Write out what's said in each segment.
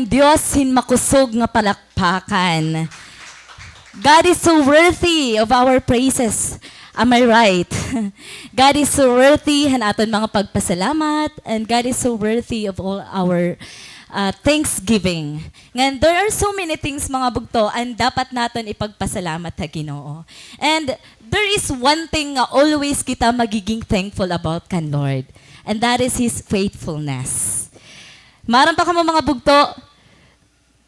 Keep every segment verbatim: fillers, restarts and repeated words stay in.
Diyos hin makusog nga palakpakan. God is so worthy of our praises. Am I right? God is so worthy han aton mga pagpasalamat, and God is so worthy of all our, uh, thanksgiving. Ngan, there are so many things, mga bugto, an dapat naton ipagpasalamat ha Ginoo. And there is one thing nga always kita magiging thankful about kan Lord, and that is His faithfulness. Maaram pa kamo, mga bugto,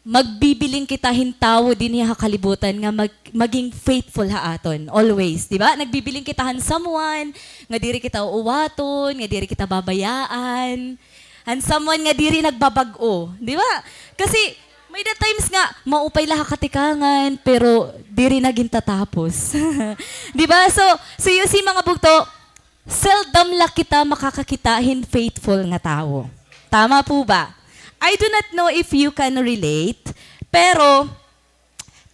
magbibiling kita hin tawo dinhi ha kalibutan nga mag-, maging faithful ha aton, always, di ba? Nagbibiling kita han someone nga diri kita uuwaton, nga diri kita babayaan, han someone nga diri nagbabag-o, di ba? Kasi may-ada times nga maupay la ha katikangan, pero diri na gintatapos. Di ba? So, so you see, mga bugto, seldom la kita makakakita hin faithful nga tawo. Tama po ba? I do not know if you can relate, pero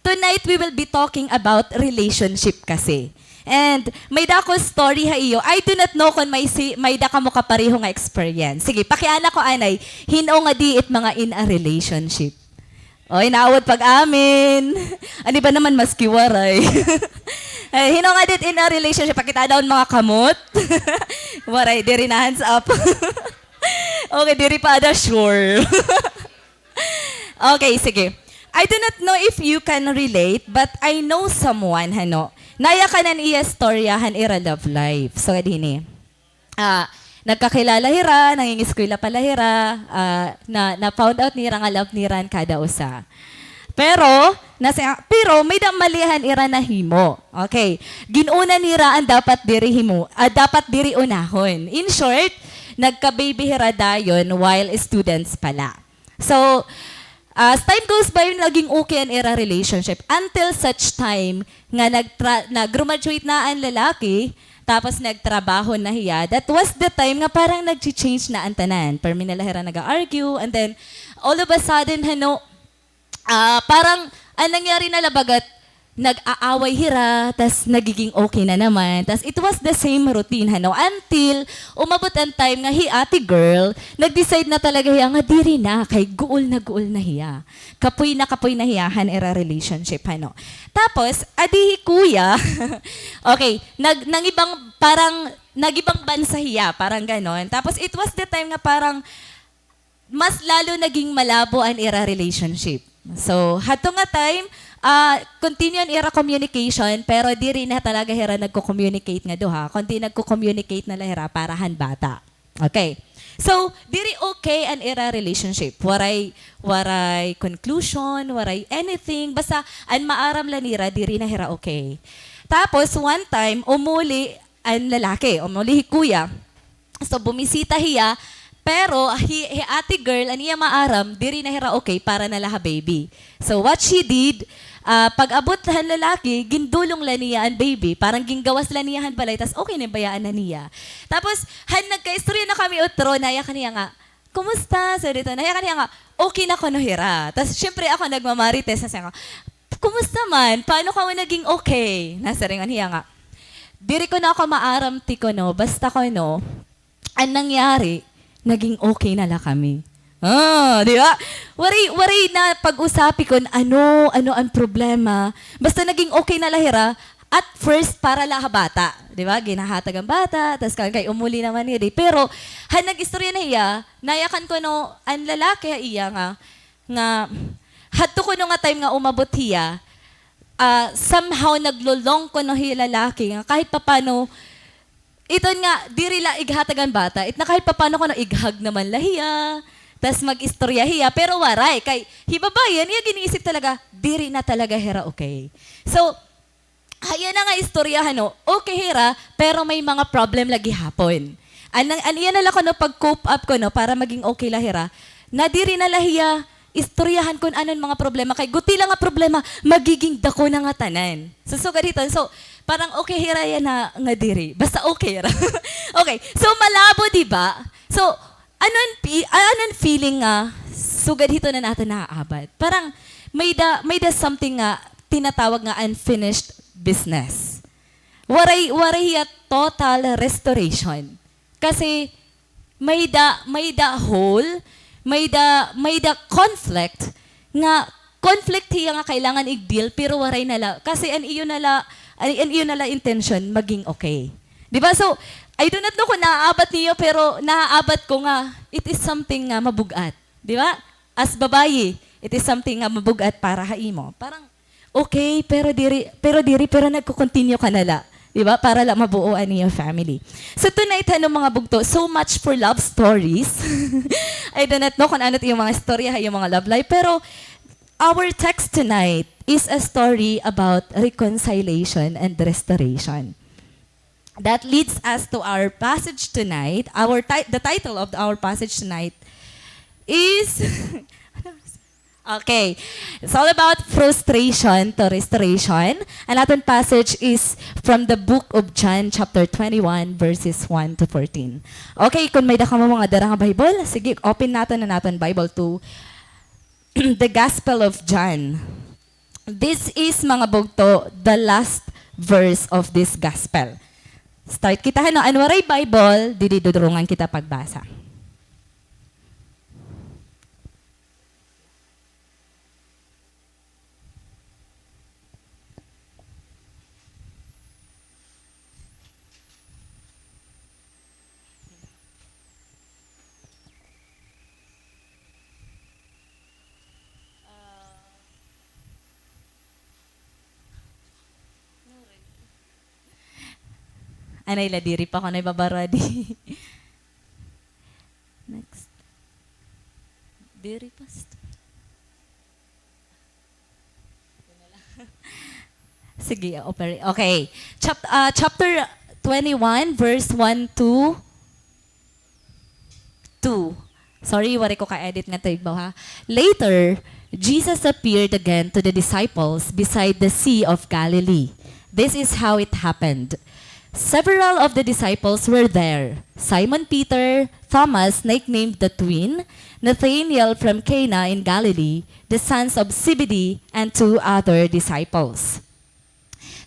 tonight we will be talking about relationship kasi. And may-ada ako story ha iyo. I do not know kon may si-, may-ada kamo kapareho nga experience. Sige, pakiana ko anay, hin-o ngadi it mga in a relationship? Oy, naawod pag-amin. An iba naman, maski waray. Ay, hin-o ngadi it in a relationship? Pakita daw an mga kamot. Waray, diri na, hands up. Okay, diri pa ada sure. Okay, sige. I do not know if you can relate, but I know someone, hano. Nayakan an iya storya han ira love life. So, dinhi. Ah, nagkakilala hira, nangingiskwela pa la hira, ah, na, na-found out nira nga love nira an kada usa. Pero, nasa, pero may-ada mali han ira nahimo. Okay. Gin-una nira an dapat diri himo, ah, dapat diri unahon. In short, nagka-baby hira dayon while students pa la. So, as time goes by, naging okay an ira relationship until such time nga nagtra-, nag-graduate na an lalaki, tapos nagtrabaho na hiya. That was the time nga parang nagchi-change na an tanan. Permi na la hira naga-argue, and then, all of a sudden, hano, ah, parang, an nangyari na la bagat, nag-aaway hira, tas nagiging okay na naman. Tas it was the same routine, hano, until umabot an time nga hi ate girl, nag-decide na talaga hiya nga diri na, kay guol na guol na hiya. Kapoy na kapoy na hiya han ira relationship, hano. Tapos, adi hi kuya, okay, nag-, nangibang, parang, nagibang bansa hiya, parang ganon. Tapos, it was the time nga parang, mas lalo naging malabo an ira relationship. So, hadto nga time, ah, continue an ira communication, pero diri na talaga hira nagko-communicate nga duha, kundi nagko-communicate na la hira para han bata. Okay. So, diri okay an ira relationship. Waray, waray conclusion, waray anything. Basta, an maaram la nira, diri na hira okay. Tapos, one time, umuli an lalaki, umuli hi kuya. So, bumisita hiya, pero hi, hi ate girl, an iya maaram, diri na hira okay para na la ha baby. So, what she did, ah, pag-abot han lalaki, gindulong la niya an baby, parang gingawas la niya han balay, tas okay na bayaan na niya. Tapos, han nagkaistorya na kami utro, nayakan hiya nga, "Kumusta?" So, dito, nayakan hiya nga, "Okay na kuno hira." Tas, syempre, ako nagmamarites, nasiring ako, "Kumusta man? Paano kamo naging okay?" Nasiring hiya nga, "Diri kuno ako maaram ti kuno, basta kuno, an nangyari, naging okay na la kami." Ah, di ba? Waray, waray na pag-usapi kon ano, ano an problema. Basta naging okay na la hira, at first, para la ha bata. Di ba? Ginahatag an bata, tas kan kay umuli naman hiya, di. Pero, han nag-istorya na hiya, nayakan kuno an lalaki ha iya nga, nga, hadto kuno nga time nga umabot hiya, ah, somehow naglolong kuno hi lalaki nga kahit papano, iton nga, diri la ighatag an bata, it na kahit papano kuno ighag naman la hiya, tas mag-istorya hiya, pero waray, kay hi babaye, an iya giniisip talaga, diri na talaga hira okay. So, ha iya na nga istorya, hano, okay hira, pero may mga problem la gihapon. An, an iya na la kuno pag-cope up kuno para maging okay la hira, na diri na la hiya istoryahan kon ano an mga problema. Kay guti la nga problema, magiging dako na nga tanan. So, sugad hiton. So, parang okay hira yana nga diri. Basta okay ra. Okay. So, malabo, di ba? So, ano an pi-, ano an feeling nga sugad hiton an aton naaabat? Parang may-ada, may-ada something nga tinatawag nga unfinished business. Waray, waray hiya total restoration. Kasi may-ada, may-ada hole, may-da, may-da conflict nga conflict hiya nga kailangan i-deal, pero waray na la, kasi an iyo na la, an, an iyo na la intention maging okay. Di ba? So, I do not know kung naaabat niyo, pero naaabat ko nga it is something nga mabug-at. Di ba? As babayi, it is something nga mabug-at para ha imo. Parang, okay, pero diri, pero diri, pero nagko-continue ka na la. Di ba? Para la mabuo an iyo family. So tonight, hano mga bugto, so much for love stories. I do not know kung ano it iyo mga istorya ha iyo mga love life, pero our text tonight is a story about reconciliation and restoration. That leads us to our passage tonight. Our ti-, the title of our passage tonight is, okay, it's all about frustration to restoration. An aton passage is from the book of John, chapter twenty-one, verses one to fourteen. Okay, kon may-da kamo mga dara nga Bible, sige, open naton an aton Bible to the Gospel of John. This is, mga bugto, the last verse of this gospel. Start kita, hano, an waray Bible, didi dudurungan kita pagbasa. Anay la, diri pa ako nababara di. Next. Diri, Pastor. Sige, operate. Okay. Chap-, ah, chapter twenty-one, verse one to two. Sorry, waray ko ka-edit ngadto igbaw, ha. Later, Jesus appeared again to the disciples beside the Sea of Galilee. This is how it happened. Several of the disciples were there: Simon Peter, Thomas, nicknamed the Twin, Nathanael from Cana in Galilee, the sons of Zebedee, and two other disciples.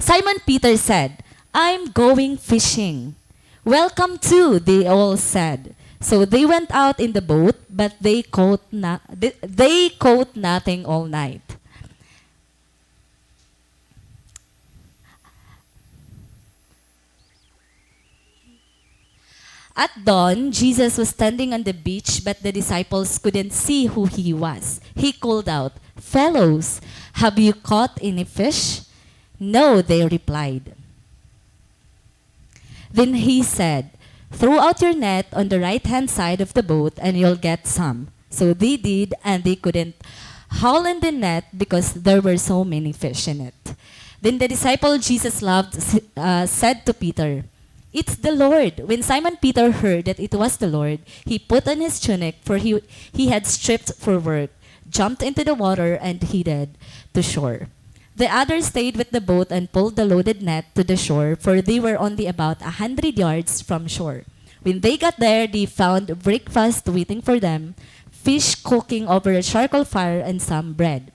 Simon Peter said, "I'm going fishing." "Welcome too," they all said. So they went out in the boat, but they caught na-, they, they caught nothing all night. At dawn, Jesus was standing on the beach, but the disciples couldn't see who he was. He called out, "Fellows, have you caught any fish?" "No," they replied. Then he said, "Throw out your net on the right-hand side of the boat and you'll get some." So they did, and they couldn't haul in the net because there were so many fish in it. Then the disciple Jesus loved s-, uh, said to Peter, "It's the Lord." When Simon Peter heard that it was the Lord, he put on his tunic, for he, he had stripped for work, jumped into the water, and headed to shore. The others stayed with the boat and pulled the loaded net to the shore, for they were only about a hundred yards from shore. When they got there, they found breakfast waiting for them, fish cooking over a charcoal fire and some bread.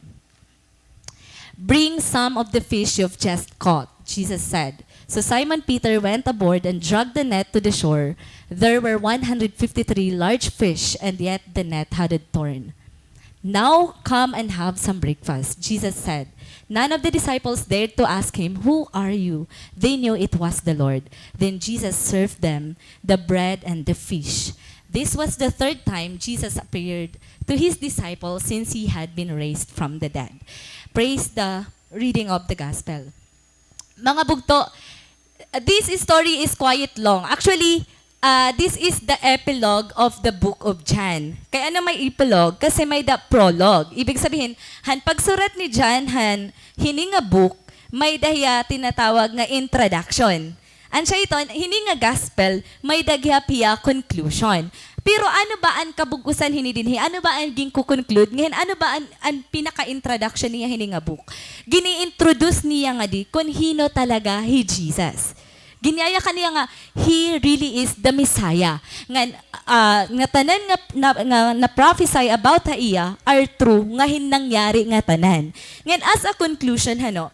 "Bring some of the fish you've just caught," Jesus said. So Simon Peter went aboard and dragged the net to the shore. There were one hundred fifty-three large fish, and yet the net hadn't torn. "Now come and have some breakfast," Jesus said. None of the disciples dared to ask him, "Who are you?" They knew it was the Lord. Then Jesus served them the bread and the fish. This was the third time Jesus appeared to his disciples since he had been raised from the dead. Praise the reading of the gospel. Mga bugto, this story is quite long. Actually, ah, this is the epilogue of the book of John. Kay ano may epilogue? Kasi may the prologue. Ibig sabihin, han pagsurat ni John han hini nga book, may da hiya tinatawag nga introduction. An siya iton, hini nga gospel, may da gihap hiya conclusion. Pero ano ba an kabug-osan hini dinhi? Ano ba an ginko-conclude? Ngan ano ba an, an pinaka-introduction niya hini nga book? Gini-introduce niya ngadi kon hin-o talaga hi Jesus. Ginyayakan niya nga, he really is the Messiah. Ngan, ah, ngatanan nga, na, nga na-prophesy about ha iya are true nga hin-, nangyari ngatanan. Ngan as a conclusion, hano,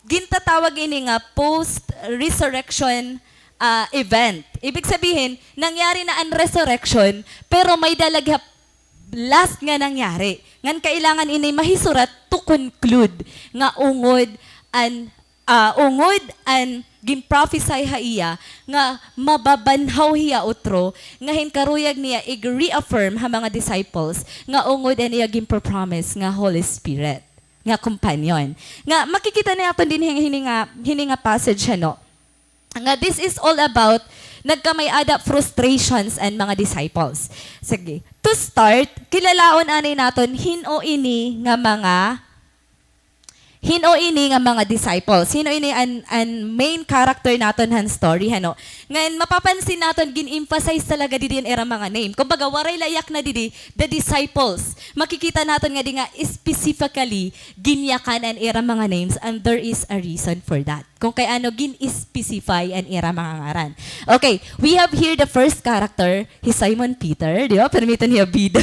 gintatawag ini nga post-resurrection, ah, event. Ibig sabihin, nangyari na an resurrection, pero may da la gihap last nga nangyari. Ngan kailangan ini mahisurat to conclude nga ungod an, ah, ungod an ginprophecy ha iya nga mababanhaw hiya utro, nga hin karuyag niya ig-reaffirm ha mga disciples nga ungod an iya ginpropromise nga Holy Spirit nga companion. Nga makikita naton dinhi hini nga, hini nga passage, ano, nga this is all about nagkamay-ada frustrations an mga disciples. Sige. To start, kilalaon anay naton hin-o ini nga mga, hin-o ini nga mga disciples. Hin-o ini an, an main character naton han story, hano? Ngan mapapansin naton, gin-emphasize talaga didi an ira mga name. Kumbaga, waray la yakna didi, the disciples. Makikita naton ngadi nga specifically ginyakan an ira mga names, and there is a reason for that. Kon kay ano gin-specify an ira mga ngaran. Okay, we have here the first character, hi Simon Peter, di ba? Permiton hiya bida.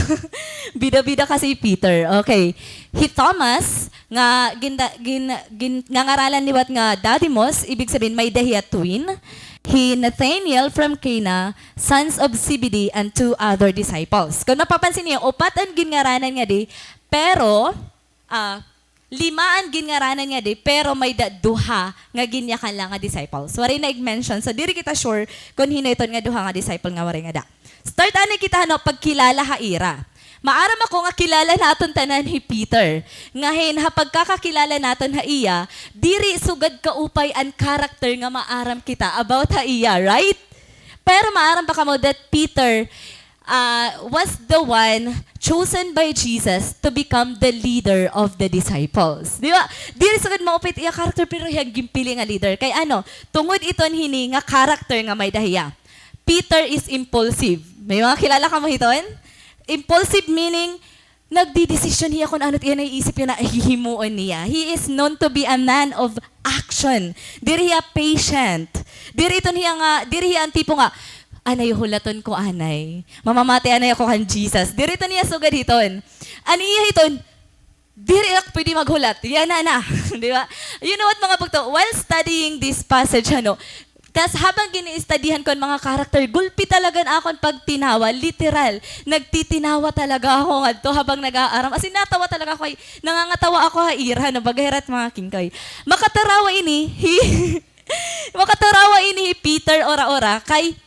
Bida-bida kasi Peter. Okay. Hi Thomas, nga ginda-, gin-, gin-, ngangaralan liwat nga Didymos, ibig sabihin may-ada hiya twin. Hi Nathanael from Cana, sons of Zebedee, and two other disciples. Kon mapapansin niyo, upat an ginngaranan ngadi, pero, ah, lima an ginngaranan ngadi, pero may-ada duha nga ginyakan la nga disciples. Waray na ig-mention. So, diri kita sure kon hin-o iton nga duha nga disciple nga waray ngada. Start anay kita, hano, pagkilala ha ira. Maaram ako nga kilala naton tanan hi Peter. Ngahin, ha pagkakakilala naton ha iya, diri sugad kaupay an character nga maaram kita about ha iya, right? Pero maaram ba kamo that Peter, ah, was the one chosen by Jesus to become the leader of the disciples. Di ba? Diri sugad maupay iya character, pero hiya ginpili nga leader. Kay ano, tungod iton hini nga character nga may-ada hiya. Peter is impulsive. May mga kilala kamo hiton? Impulsive meaning, nagdidesisyon hiya kon ano it iya naiisip hiya na hihimuon niya. He is known to be a man of action. Diri hiya patient. Diri iton hiya nga, diri hiya an tipo nga, "Anay, hulaton ko anay. Mamamati anay ako kan Jesus." Diri iton hiya sugad hiton. An iya hiton, "Diri ako pwede maghulat. Yana na." Di ba? You know what, mga bugto? While studying this passage, ano, tas habang gini-studyhan ko an mga character, gulpi talaga an akon pagtinawa, literal. Nagtitinawa talaga ako ngadto habang nag-aaram. As in, natawa talaga ako. Ay, nangangatawa ako ha ira, no? Baga hira it mga kingkoy. Makatarawa ini, hi-, makatarawa ini hi Peter ora-ora, kay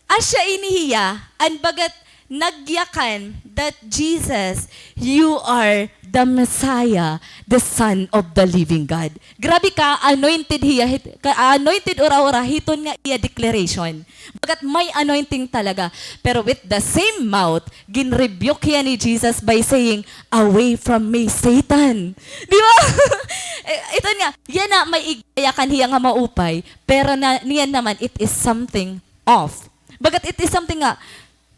asya ini hiya, an bagat nagyakan that, "Jesus, you are the Messiah, the Son of the living God." Grabe ka-anointed hiya, hit-, ka-anointed ora-ora hiton nga iya declaration. Bagat may anointing talaga. Pero with the same mouth, gin-rebuke hiya ni Jesus by saying, "Away from me, Satan." Di ba? Eh, iton nga, yana may igyayakan hiya nga maupay, pero na, niyan naman, it is something off. Bagat it is something nga,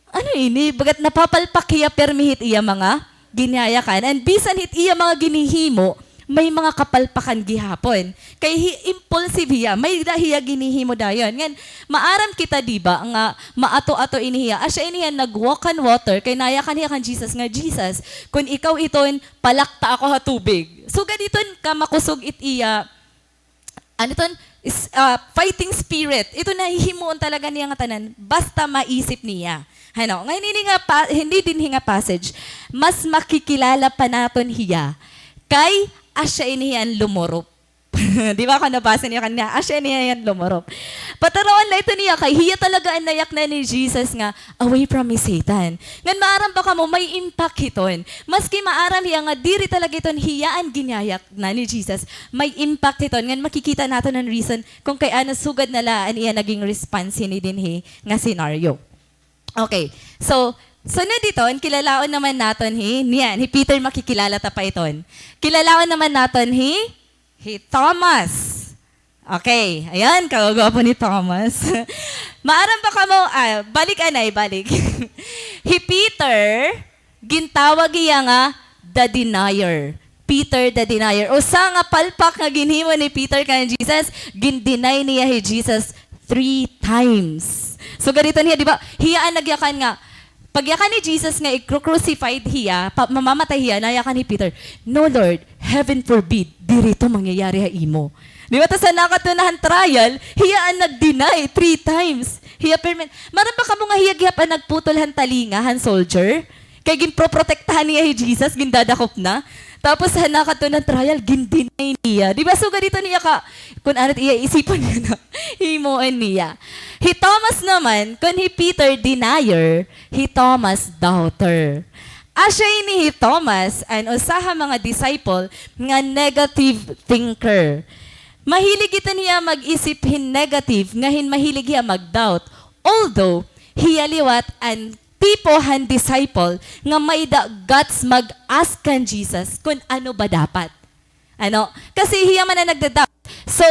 ano ini? Bagat napapalpak hiya permi hit iya mga ginyayakan. And bisan hit iya mga ginhihimo, may mga kapalpakan gihapon. Kay hi-, impulsive hiya, may-ada hiya ginhihimo dayon. Ngan, maaram kita, di ba, nga maato-ato ini hiya. Asya ini hiya nag-walk on water, kay nayakan hiya kan Jesus nga, "Jesus, kon ikaw iton, palakta ako ha tubig." Sugad iton ka makusog it iya ano iton? Is, ah, fighting spirit. Iton nahihimuon talaga niya ngatanan, basta maisip niya. Ano? Ngayon, ini nga pa-, hindi dinhi nga passage, mas makikilala pa naton hiya kay asya ini hiya an lumurop. Di ba, kon nabasa niyo kanina? Asya ini hiya an lumurop. Patarawan la iton niya kay hiya talaga an nayaknan ni Jesus nga, "Away from me, Satan." Ngan maaram ba kamo, may impact hiton. Maski maaram hiya nga diri talaga iton hiya an ginyayaknan ni Jesus, may impact hiton. Ngan makikita naton an reason kon kay ano sugad na la an iya naging response hini dinhi nga senaryo. Okay. So, sunod iton, kilalaon naman naton hi, niyan, hi Peter, makikilala ta pa iton. Kilalaon naman naton hi, hi Thomas. Okay, ayan, kagwapo ni Thomas. Maaram ba kamo, ah, balik anay, balik. Hi Peter, gintawag hiya nga the denier. Peter the denier. Usa nga palpak nga ginhimo ni Peter kan Jesus, gin-deny niya hi Jesus three times. So, ganito niya, di ba? Hiya an nagyakan nga, pagyakan ni Jesus nga i-crucified hiya, pa-, mamamatay hiya, nayakan hi Peter, "No, Lord, heaven forbid, diri ito mangyayari ha imo." Di ba? Tas nakadto na han trial, hiya an nag-deny three times. Hiya permi-, maaram ba kamo nga hiya gihap an nagputol han talinga han soldier? Kay ginproprotektahan niya hi Jesus, gindadakop na. Tapos han nakadto na trial, gin-deny niya. Di ba? Sugad ito niya ka, kun ano it iya isipon nga na, himuon niya. Hi Thomas naman, kun hi Peter denier, hi Thomas doubter. Asya ini hi Thomas, an usa ha mga disciple nga negative thinker. Mahilig ito niya mag-isip hin negative, nga hin mahilig hiya mag-doubt. Although, hiya liwat an tipo han disciple nga may-da guts mag-ask kan Jesus kun ano ba dapat. Ano? Kasi hiya man an nagda-doubt. So,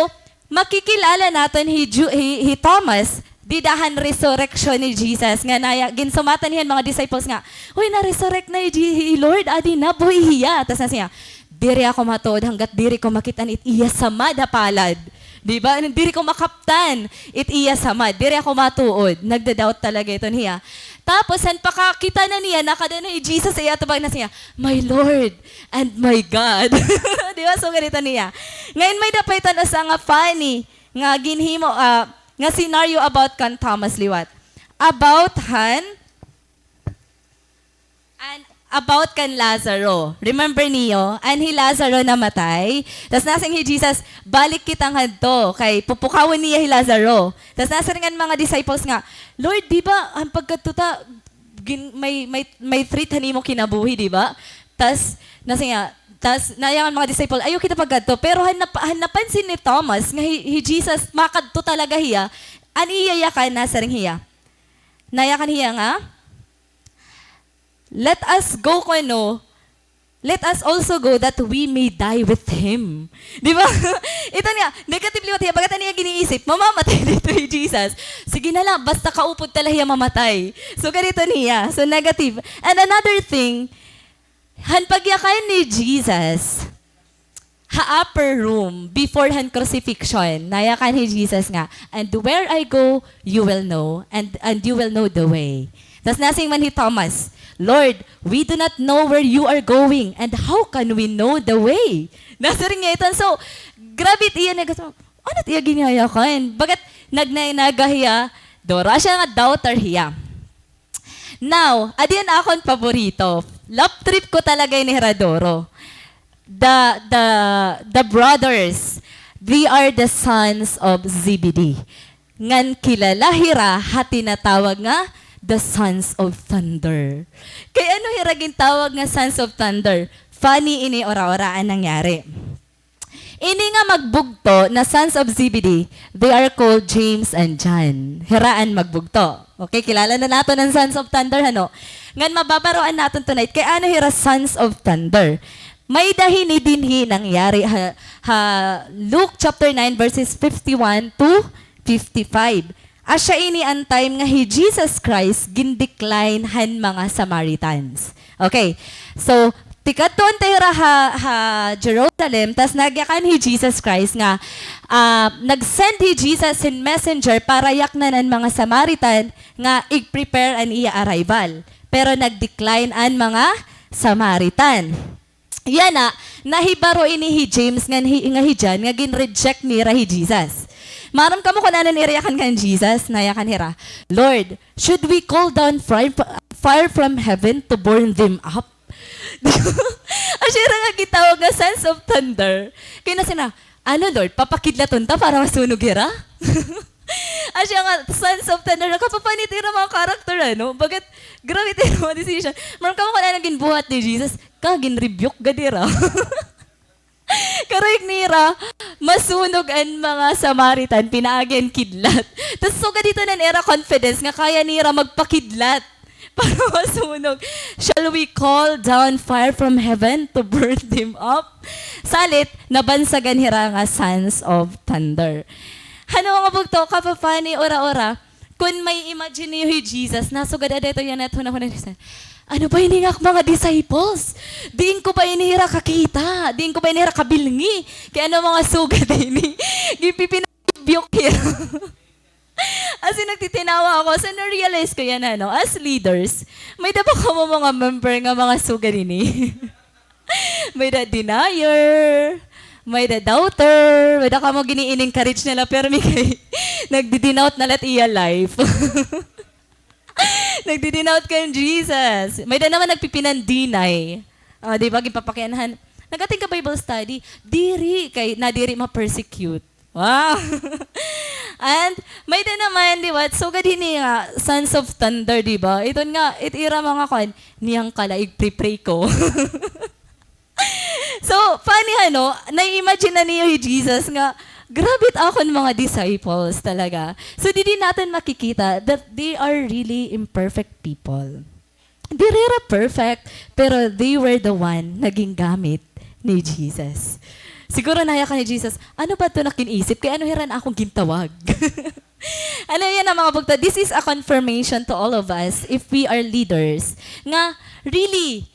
makikilala naton hi Ju-, hi, hi Thomas dida han resurrection ni Jesus nga naya, ginsumatan hiya han mga disciples nga, "Hoy, na-resurrect na hi Ji-, hi Lord, adi na, buhi hiya." Tas nasiring hiya, "Diri ako matuod hanggat diri ko makit-an it iya samad ha palad." Di ba? Diri ko makaptan it iya samad. Diri ako matuod. Nagda-doubt talaga iton hiya. Tapos, han pakakita na niya, nakadto na hi Jesus, iya tubag na siya, "My Lord and my God." Di ba? Sugad ito niya. Ngayon, may-da pa iton usa nga funny nga ginhimo, ah, nga scenario about kan Thomas liwat. About han An about kan Lazaro. Remember niyo, an hi Lazaro namatay. Tas nasiring hi Jesus, "Balik kita ngadto, kay pupukawon niya hi Lazaro." Tas nasiring an mga disciples nga, "Lord, di ba, an pagkadto ta, gin-, may, may, may threat han imo kinabuhi, di ba?" Tas, nasiring niya, tas, nayakan an mga disciple, "Ayaw kita pagkadto." Pero han nap-, han napansin ni Thomas nga hi, hi Jesus, makadto talaga hiya, an iya yakan, nasiring hiya. Nayakan hiya nga, "Let us go kuno, let us also go that we may die with him." Di ba? Ito niya, negative liwat hiya, bagat an iya giniisip, mamamatay dito hi Jesus. Sige na la, basta kaupod ta la hiya mamatay. So, ganito niya. So, negative. And another thing, han pagyakan ni Jesus, ha upper room, before han crucifixion, nayakan hi Jesus nga, "And where I go, you will know, and, and you will know the way." Tas nasiring man hi Thomas, "Lord, we do not know where you are going, and how can we know the way?" Nasiring niya iton. So, grabe it iya nga, ano it iya ginayakan? Bagat nagnainaga hiya, Doro, asya nga doubter hiya. Now, adi an akon paborito. Love trip ko talaga ini hira Doro. The, the, the brothers, they are the sons of Zebedee. Ngan kilala hira ha tinatawag nga the sons of thunder. Kay ano hira gintawag nga sons of thunder? Funny ini ora-ora an nangyari. Ini nga magbugto na sons of Zebedee, they are called James and John. Hira an magbugto. Okay, kilala na naton an Sons of Thunder, hano? Ngan mababaroan naton tonight kay ano hira Sons of Thunder. May-da hini dinhi nangyari ha, ha Luke chapter nine, verses fifty-one to fifty-five. Asya ini an time nga hi Jesus Christ gin-decline han mga Samaritans. Okay. So, tikadto unta hira ha, ha Jerusalem, tas nagyakan hi Jesus Christ nga, ah, nag-send hi Jesus hin messenger para yaknan an mga Samaritan nga ig-prepare an iya arrival. Pero nag-decline an mga Samaritan. Yana, nahibaro ini hi James ngan hi, nga hi John nga gin-reject nira hi Jesus. Maaram kamo kon ano an ira yakan kan Jesus? Nayakan hira, "Lord, should we call down fri-, fire from heaven to burn them up?" Asya hira nga gitawag nga sons of thunder. Kay nasiring hira, "Ano, Lord, papakidlaton ta para masunog hira?" Asya nga, sons of thunder, nakapapanit ira mga character, ano? Bagat, grabe it ira mga decision. Maaram kamo kon ano ginbuhat ni Jesus? Ka, gin-rebuke gad ira. Karuyag nira, masunog an mga Samaritan, pinaagi an kidlat. Tas sugad ito na an ira confidence nga kaya nira magpakidlat para masunog. "Shall we call down fire from heaven to burn them up?" Salit, nabansagan hira nga sons of thunder. Hano, mga bugto, kapapanit, ora-ora, kon ma-imagine niyo hi Jesus, nasugad ada ito yana it hunahuna niyo, "Ano ba ini nga mga disciples? Diin ko ba ini hira kakita? Diin ko ba ini hira kabilngi? Kay ano mga sugad ini?" Ginpipina-rebuke hira. As in, nagtitinawa ako. So, na-realize ko yana, no? As leaders, may-da ba kamo mga member nga mga sugad ini? May-da denier, may-da doubter, may-da kamo gini-encourage na la pirmi kay nagdi-denout na la it iya life. Nagdi-denounce kan Jesus. May-ada naman nagpipinandinay. Ah, di ba, ginpapakianhan. Nag-attend ka Bible study. Diri kay, na diri ma-persecute. Wow. And, may-ada naman, di ba, sugad hini nga, Sons of Thunder, di ba? Iton nga, it ira mga kuan, niyang kalaig pre-pray ko. So, funny, ano, nai-imagine na niyo hi Jesus nga, grabe it akon mga disciples talaga. So, didi naton makikita that they are really imperfect people. Diri hira perfect, pero they were the one na gingamit ni Jesus. Siguro nayakan ni Jesus, "Ano ba ito na kinisip? Kay ano hira an akon gintawag?" Ano yan, mga bugto? This is a confirmation to all of us, if we are leaders, nga really,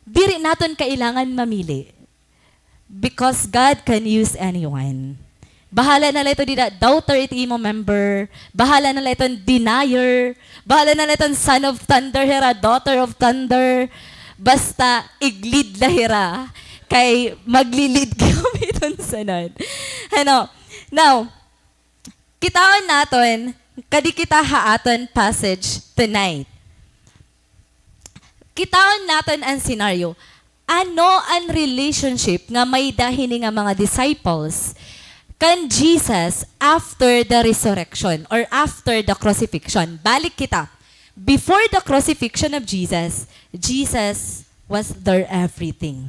diri naton kailangan mamili. Because God can use anyone. Bahala na la ito dida, doubter it imo member. Bahala na la iton denier. Bahala na la iton son of thunder hira, daughter of thunder. Basta, ig-lead la hira. Kay magli-lead kami iton sunod. Ano? Now, kitaon naton, kadi kita ha aton passage tonight. Kitaon naton an scenario. Ano an relationship nga may-ada hini nga mga disciples kan Jesus after the resurrection or after the crucifixion? Balik kita. Before the crucifixion of Jesus, Jesus was their everything.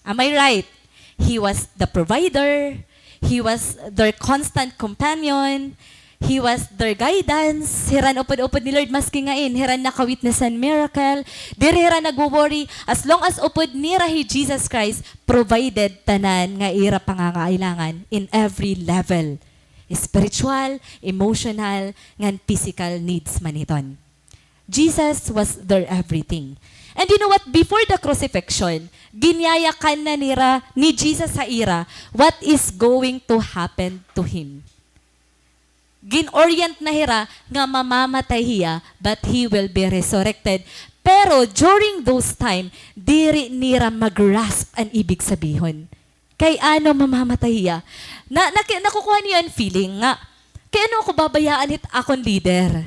Am I right? He was the provider. He was their constant companion. He was their guidance. Hira an upod-upod ni Lord maski ngain. Hira an naka-witness han miracle. Diri hira nagwo-worry. As long as upod nira hi Jesus Christ, provided tanan nga ira pangangailangan in every level. Spiritual, emotional, ngan physical needs man hiton. Jesus was their everything. And you know what? Before the crucifixion, ginyayakan na nira ni Jesus ha ira what is going to happen to him. Gin-orient na hira nga mamamatay hiya, but he will be resurrected. Pero during those time, diri nira ma-grasp an ibig sabihon. Kay ano mamamatay hiya? Na, naki-, nakukuha niyo an feeling nga, kay ano ako babayaan hit akon leader?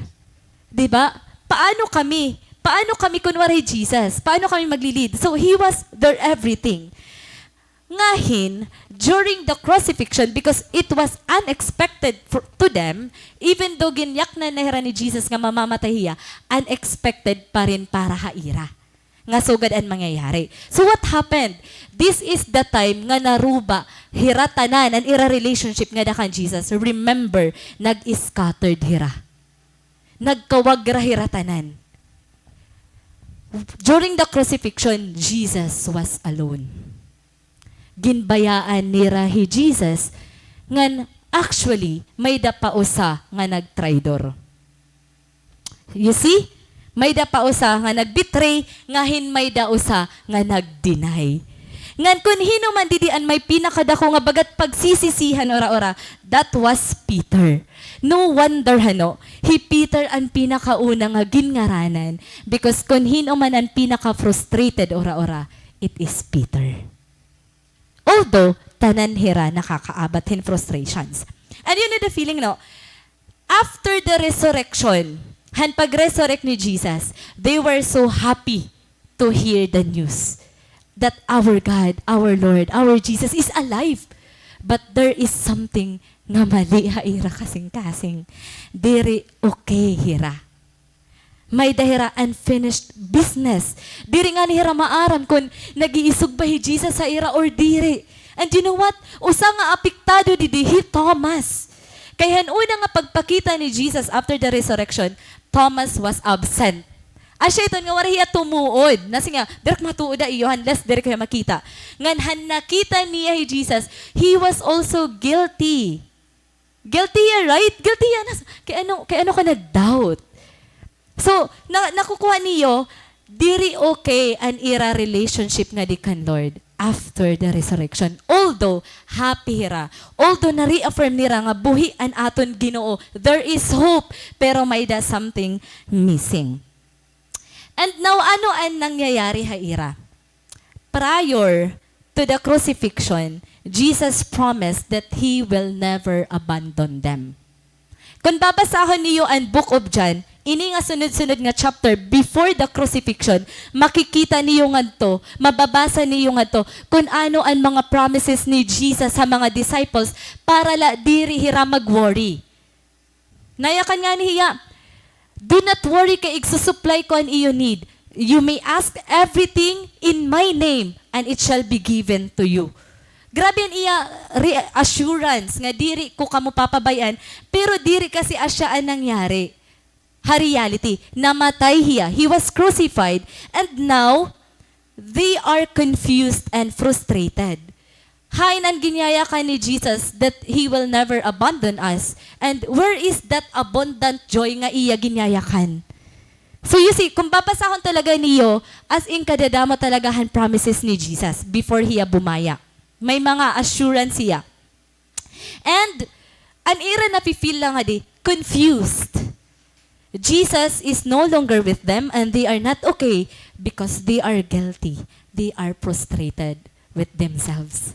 Di ba? Paano kami? Paano kami kun waray Jesus? Paano kami magli-lead? So, he was their everything. Ngahin, during the crucifixion, because it was unexpected for, to them, even though ginyaknan na hira ni Jesus nga mamamatay hiya, unexpected pa rin para ha ira nga sugad an mangyayari. So what happened? This is the time nga naruba hira tanan an ira relationship ngada kan Jesus. Remember, nag-scattered hira. Nagkawagra hira tanan. During the crucifixion, Jesus was alone. Ginbayaan nira hi Jesus ngan actually, may-ada pa usa nga nagtraidor. You see? May-ada pa usa nga nag-betray, ngahin may-ada usa nga nag-deny. Ngan kun hin-o man didi an may pinakadako nga bagat pagsisisihan ura-ura, that was Peter. No wonder, hano, hi Peter an pinakauna nga ginngaranan, because kun hin-o man an pinaka-frustrated ura-ura, it is Peter. Although, tanan hira nakakaabat hin frustrations. And you know the feeling, no? After the resurrection, han pag-resurrect ni Jesus, they were so happy to hear the news that our God, our Lord, our Jesus is alive. But there is something nga mali ha ira kasingkasing. Diri okay hira. May-ada hira unfinished business. Diri ngani hira maaram kon nag-iisog ba hi Jesus ha ira or diri. And you know what? Usa nga apektado didi, hi Thomas. Kay han una nga pagpakita ni Jesus after the resurrection, Thomas was absent. Asya iton nga waray hiya tumuod. Nasiring hiya, "Diri ko matuod ha iyo, unless diri ko hiya makita." Ngan han nakita niya hi Jesus, he was also guilty. Guilty hiya, right? Guilty hiya. Nas-, kay ano, kay ano ka nag-doubt? So, na-, nakukuha niyo, diri okay an ira relationship ngadi kan Lord after the resurrection. Although, happy hira. Although, na-reaffirm nira nga buhi an aton Ginoo. There is hope, pero may-ada something missing. And now, ano an nangyayari ha ira? Prior to the crucifixion, Jesus promised that He will never abandon them. Kon babasahon niyo an Book of John, ini nga sunod-sunod nga chapter before the crucifixion, makikita niyo ngadto, mababasa niyo ngadto kon ano an mga promises ni Jesus ha mga disciples para la diri hira mag-worry. Nayakan ngani hiya, "Do not worry, kay igsusupply ko an iyo need. You may ask everything in my name, and it shall be given to you." Grabe an iya reassurance nga diri ko kamo papabay-an, pero diri kasi asya an nangyari. Ha reality, namatay hiya. He was crucified, and now, they are confused and frustrated. Hain an ginyayakan ni Jesus that He will never abandon us? And where is that abundant joy nga iya ginyayakan? So you see, kung babasahon talaga niyo, as in kadadamo talaga han promises ni Jesus before hiya bumaya. May mga assurance hiya. And an ira nafi-feel la ngadi, confused. Jesus is no longer with them and they are not okay because they are guilty. They are frustrated with themselves.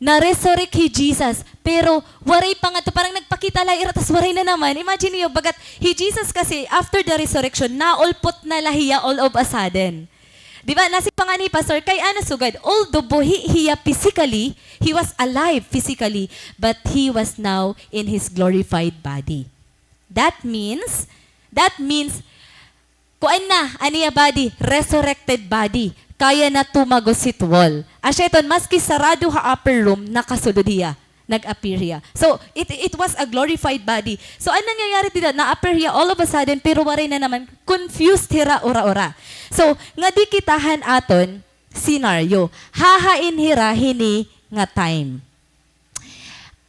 Na-resurrect hi Jesus, pero waray pa ngadto, parang nagpakita la ira, tas waray na naman. Imagine niyo, bagat hi Jesus kasi, after the resurrection, naulpot na la hiya all of a sudden. Di ba, nasiring pa ngani hi Pastor, kay ano sugad, although buhi hiya physically, he was alive physically, but he was now in his glorified body. That means, that means, kuan na, an iya body, resurrected body, kaya na tumagos hit wall. Asya iton, maski sarado ha upper room, nakasulod hiya. Nag-appear hiya. So, it, it was a glorified body. So, an nangyayari dida, na-appear hiya all of a sudden, pero waray na naman, confused hira ura-ura. So, ngadi kita han aton scenario. Hahain hira hini nga time?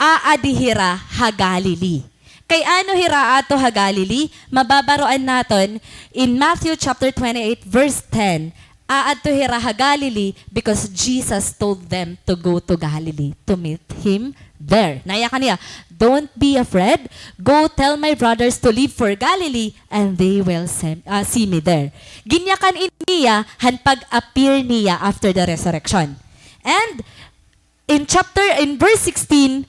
Aadi hira ha Galilee. Kay ano hira aadto ha Galilee? Mababaroan naton in Matthew chapter twenty-eight, verse ten. Aadto hira ha Galilee because Jesus told them to go to Galilee to meet him there. Nayakan niya, "Don't be afraid. Go tell my brothers to leave for Galilee and they will sem-, ah, see me there." Ginyakan ini niya han pag-appear niya after the resurrection. And in chapter, in verse sixteen,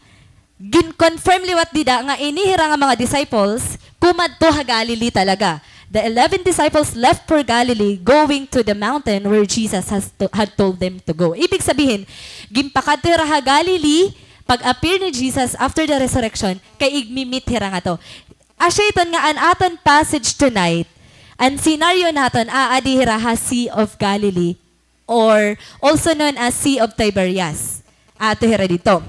gin-confirm liwat dida nga ini hira nga mga disciples kumadto ha Galilee talaga. The eleven disciples left for Galilee, going to the mountain where Jesus has to-, had told them to go. Ibig sabihin, ginpakadto hira ha Galilee, pag-appear ni Jesus after the resurrection, kay igmi-meet hira ngadto. Asya iton nga an aton passage tonight, an scenario naton, aadi hira ha Sea of Galilee, or also known as Sea of Tiberias. Aadto hira didto.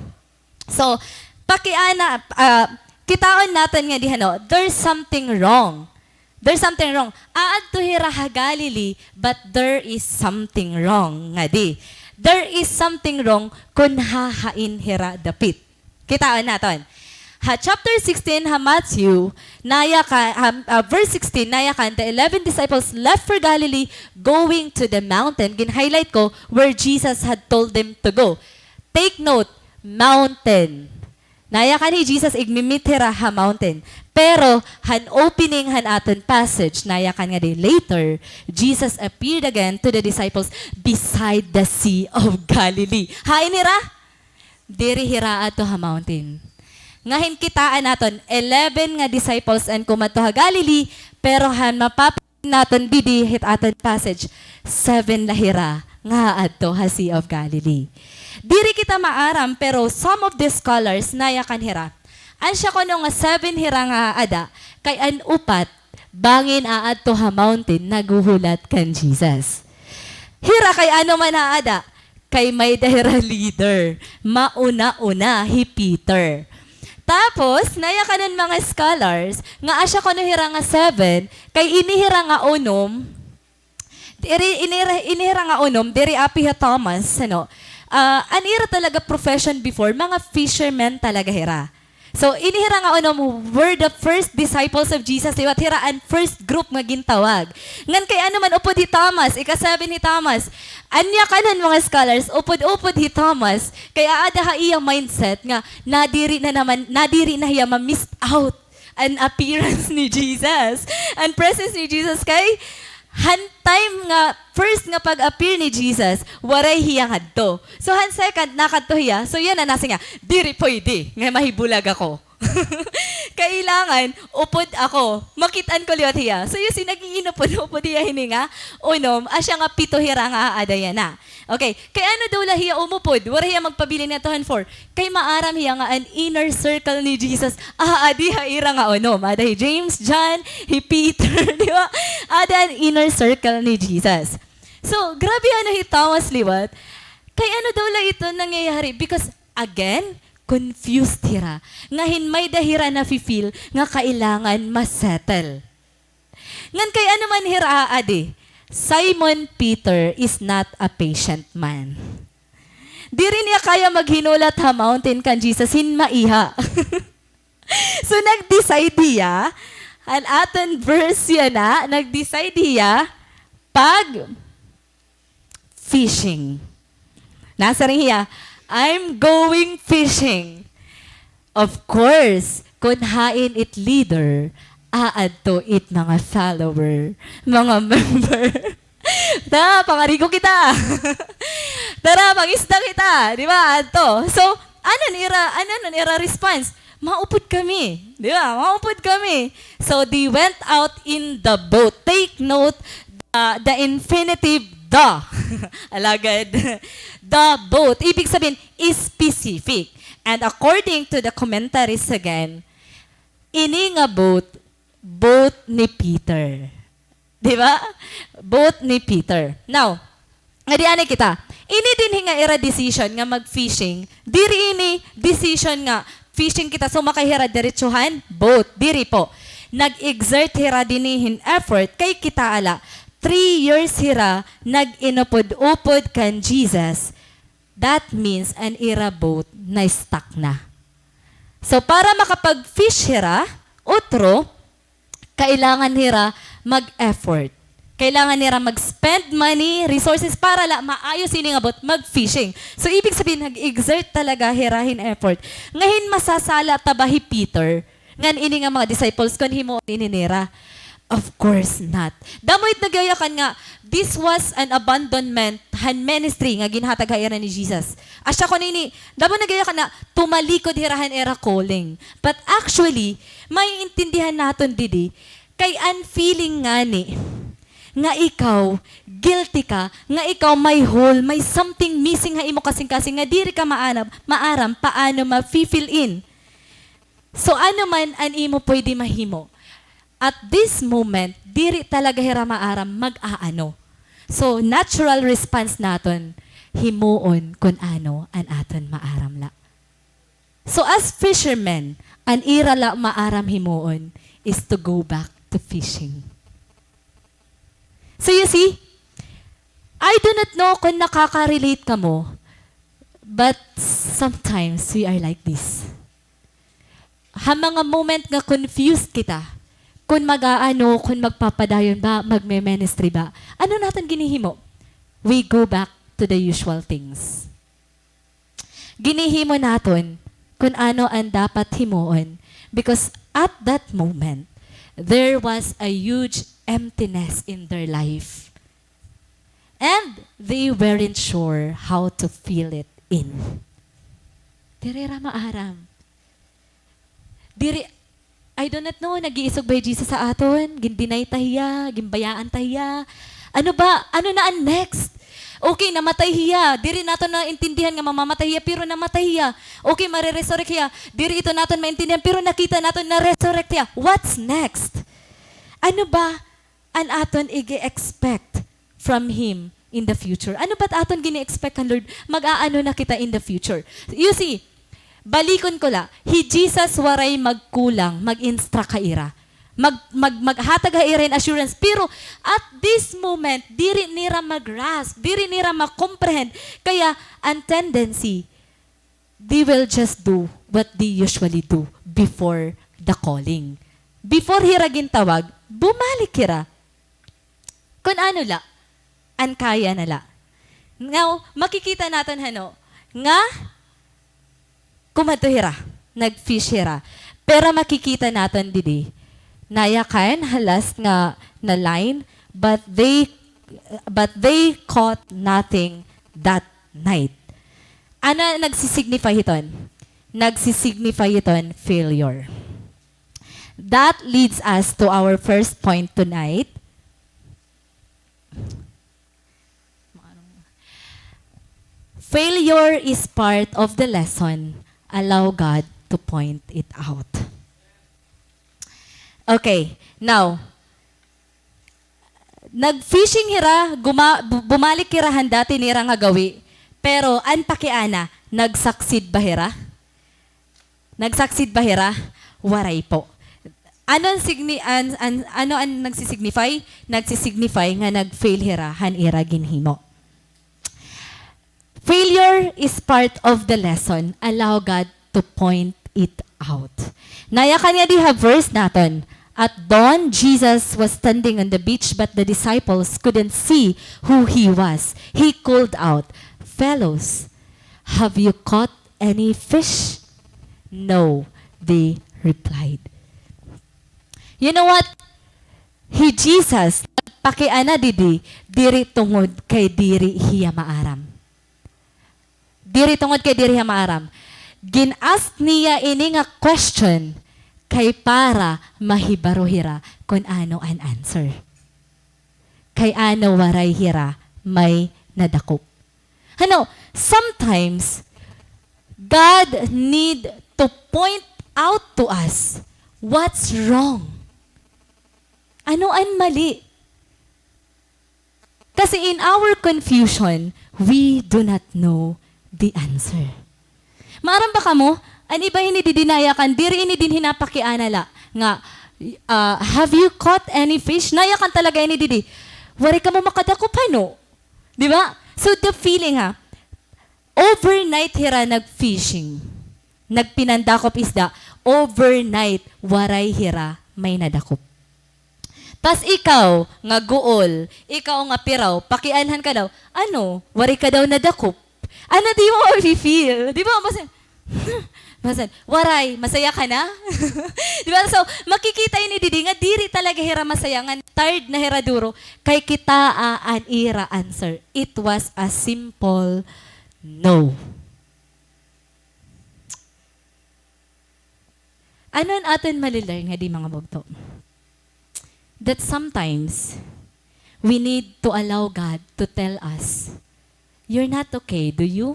So, pakiana, ah, kitaon naton ngadi, ano, there's something wrong. There's something wrong. Aadto hira ha Galilee, but there is something wrong ngadi. There is something wrong kon hahain hira dapit. Kitaon naton. Ha chapter sixteen ha Matthew, nayakan, ha, ah, verse sixteen, nayakan, "The eleven disciples left for Galilee, going to the mountain." Gin-highlight ko, "where Jesus had told them to go." Take note, mountain. Nayakan hi Jesus, igmi-meet hira ha mountain. Pero, han opening han aton passage, nayakan ngadi later, Jesus appeared again to the disciples beside the Sea of Galilee. Hain hira? Diri hira adto ha mountain. Ngahin kitaan naton, eleven nga disciples an kumadto ha Galilee, pero han mapapansin naton didi hit aton passage, seven la hira nga adto ha Sea of Galilee. Diri kita maaram, pero some of the scholars nayakan hira. Asya kuno nga seven hira nga aada, kay an upat, bangin aadto ha mountain, naghuhulat kan Jesus. Hira kay ano man aada, kay may-ada hira leader, mauna-una hi Peter. Tapos, nayakan han mga scholars nga asya kuno hira nga seven, kay ini hira nga unom, diri, ini hira, ini hira nga unom, diri api hi Thomas, ano, ah, an ira talaga profession before, mga fishermen talaga hira. So, ini hira nga unom were the first disciples of Jesus. Liwat hira an first group nga gintawag. Ngan kay ano man, upod hi Thomas, ika-seven hi Thomas. Anya kan mga scholars, upod-upod hi Thomas, kay aada ha iya mindset nga nadiri na naman, nadiri na hiya ma-miss out an appearance ni Jesus, an presence ni Jesus, kay han time nga first nga pag-appear ni Jesus, waray hiya ngadto. So, han second, nakadto hiya. So, yana nasiring hiya, "Diri pwede nga mahibulag ako." Kailangan, upod ako. Makit-an ko liwat hiya. So, you see, nag-iinupod-upod hiya hini nga unom, asya nga pito hira nga aada yana. Okay, kay ano daw la hiya umupod? Waray hiya magpabilin ngadto han four. Kay maaram hiya nga an inner circle ni Jesus, aadi ha ira nga unom. Aada hi James, John, hi Peter, di ba? Aada an inner circle ni Jesus. So, grabe ano hi Thomas liwat. Kay ano daw la ito nangyayari? Because, again, confused hira. Nga hin may-ada hira nafi-feel nga kailangan ma-settle. Ngan kay ano man hira aadi, Simon Peter is not a patient man. Diri niya kaya maghinulat ha mountain kan Jesus hin maiha. So, nag-decide hiya, an aton verse yana, nag-decide hiya pag fishing. Nasiring hiya, "I'm going fishing." Of course, kon hain it leader, aadto it mga follower, mga member. Ta, pangarigo kita. Tara, mangisda kita. Di ba? Adto. So, ano an ira, ano an ira response? Maupod kami. Di ba? Maupod kami. So, they went out in the boat. Take note, the, the infinitive the. Alagad, the boat. Ibig sabihin, specific. And according to the commentaries again, ini nga boat, boat ni Peter. Di ba? Boat ni Peter. Now, ngadi anay kita. Ini dinhi nga ira decision nga mag-fishing, diri ini decision nga fishing kita, sumakay hira diretso han boat. Diri po. Nag-exert hira dinhi hin effort kay kitaa la, three years hira nag-inupod-upod kan Jesus. That means an ira boat na-stuck na. So, para makapag-fish hira, utro, kailangan hira mag-effort. Kailangan nira mag-spend money, resources para la maayos ini nga boat, mag-fishing. So, ibig sabihin, nag-exert talaga hira hin effort. Ngahin, masasala ta ba hi Peter ngan ini nga mga disciples kon himuon ini nira? Of course not. Damo it nagyayakan nga, this was an abandonment han ministry nga ginhatag ha ira ni Jesus. Asya kon ini, damo nagyayakan nga tumalikod hira han ira calling. But actually, maiintindihan naton didi, kay an feeling ngani nga ikaw guilty ka, nga ikaw may hole, may something missing ha imo kasingkasing nga diri ka maanab-, maaram paano ma-fill in. So, ano man an imo pwede mahimo, at this moment, diri talaga hira maaram mag-aano. So, natural response naton, himuon kun ano an aton maaram la. So, as fishermen, an ira la maaram himuon is to go back to fishing. So, you see, I do not know kon nakaka-relate kamo, but sometimes we are like this. Ha mga moment nga confused kita, kon mag-aano, kon magpapadayon ba, magme-ministry ba, ano naton ginhihimo? We go back to the usual things. Ginhihimo naton kon ano an dapat himuon, because at that moment, there was a huge emptiness in their life. And they weren't sure how to fill it in. Diri hira maaram. Diri, I do not know, nag-iisog ba hi Jesus ha aton? Gin-deny ta hiya, ginbayaan ta hiya. Ano ba? Ano na an next? Okay, namatay hiya. Diri naton naintindihan nga mamamatay hiya, pero namatay hiya. Okay, mare-resurrect hiya. Diri ito naton maintindihan, pero nakita naton na-resurrect hiya. What's next? Ano ba an aton ig-expect from Him in the future? Ano ba it aton gini-expect kan Lord? Mag-aano na kita in the future? You see, balikon ko la, hi Jesus waray magkulang mag-instruct ha ira. Mag-, mag-, maghatag ha ira hin assurance. Pero at this moment, diri nira ma-grasp, diri nira ma-comprehend. Kaya, an tendency, they will just do what they usually do before the calling. Before hira gintawag, bumalik hira. Kun ano la, an kaya na la. Now, makikita naton hano nga kumadto hira, nag-fish hira. Pero makikita naton didi, nayakan ha last nga na line, but they, but they caught nothing that night. Ano an nagsi-signify hiton? nagsisignify iton failure. That leads us to our first point tonight. Failure is part of the lesson. Allow God to point it out. Okay, now, nag-fishing hira, guma-, bu-, bumalik hira han dati nira nga gawi. Pero an pakiana, nag-succeed ba hira? Nag-succeed ba hira? Waray po. Ano an signi-, an, an, ano an nagsisignify? Nagsisignify nga nag-fail hira han ira ginhimo. Failure is part of the lesson. Allow God to point it out. Nayakan nga di ha verse naton, at dawn, Jesus was standing on the beach, but the disciples couldn't see who he was. He called out, "Fellows, have you caught any fish?" "No," they replied. You know what? Hi Jesus, nagpakiana didi, diri tungod kay diri hiya maaram. Diri tungod kay diri hiya maaram. Gin-ask niya ini nga question kay para mahibaro hira kon ano an answer. Kay ano waray hira may nadakop. Ano, sometimes, God need to point out to us what's wrong. Ano an mali? Kasi in our confusion, we do not know the answer. Maaram ba kamo? An iba hini didi nayakan, diri ini dinhi napakiana la nga, ah, "Have you caught any fish?" Nayakan talaga ini didi. "Waray kamo makadakop, hano?" Di ba? So, the feeling, ha? Overnight hira nag-fishing. Nagpinandakop isda. Overnight, waray hira may nadakop. Tas ikaw nga guol, ikaw nga piraw, pakianhan ka daw, ano, waray ka daw nadakop. Ano di mo mafe-feel? Di ba? Mas-, Basan, waray, masaya ka na? Di ba? So, makikita ini didi nga diri talaga hira masaya, nga tired na hira duro, kay kitaa an ira answer. It was a simple no. Ano an aton malilearn ngadi, mga bugto? That sometimes, we need to allow God to tell us, "You're not okay, do you?"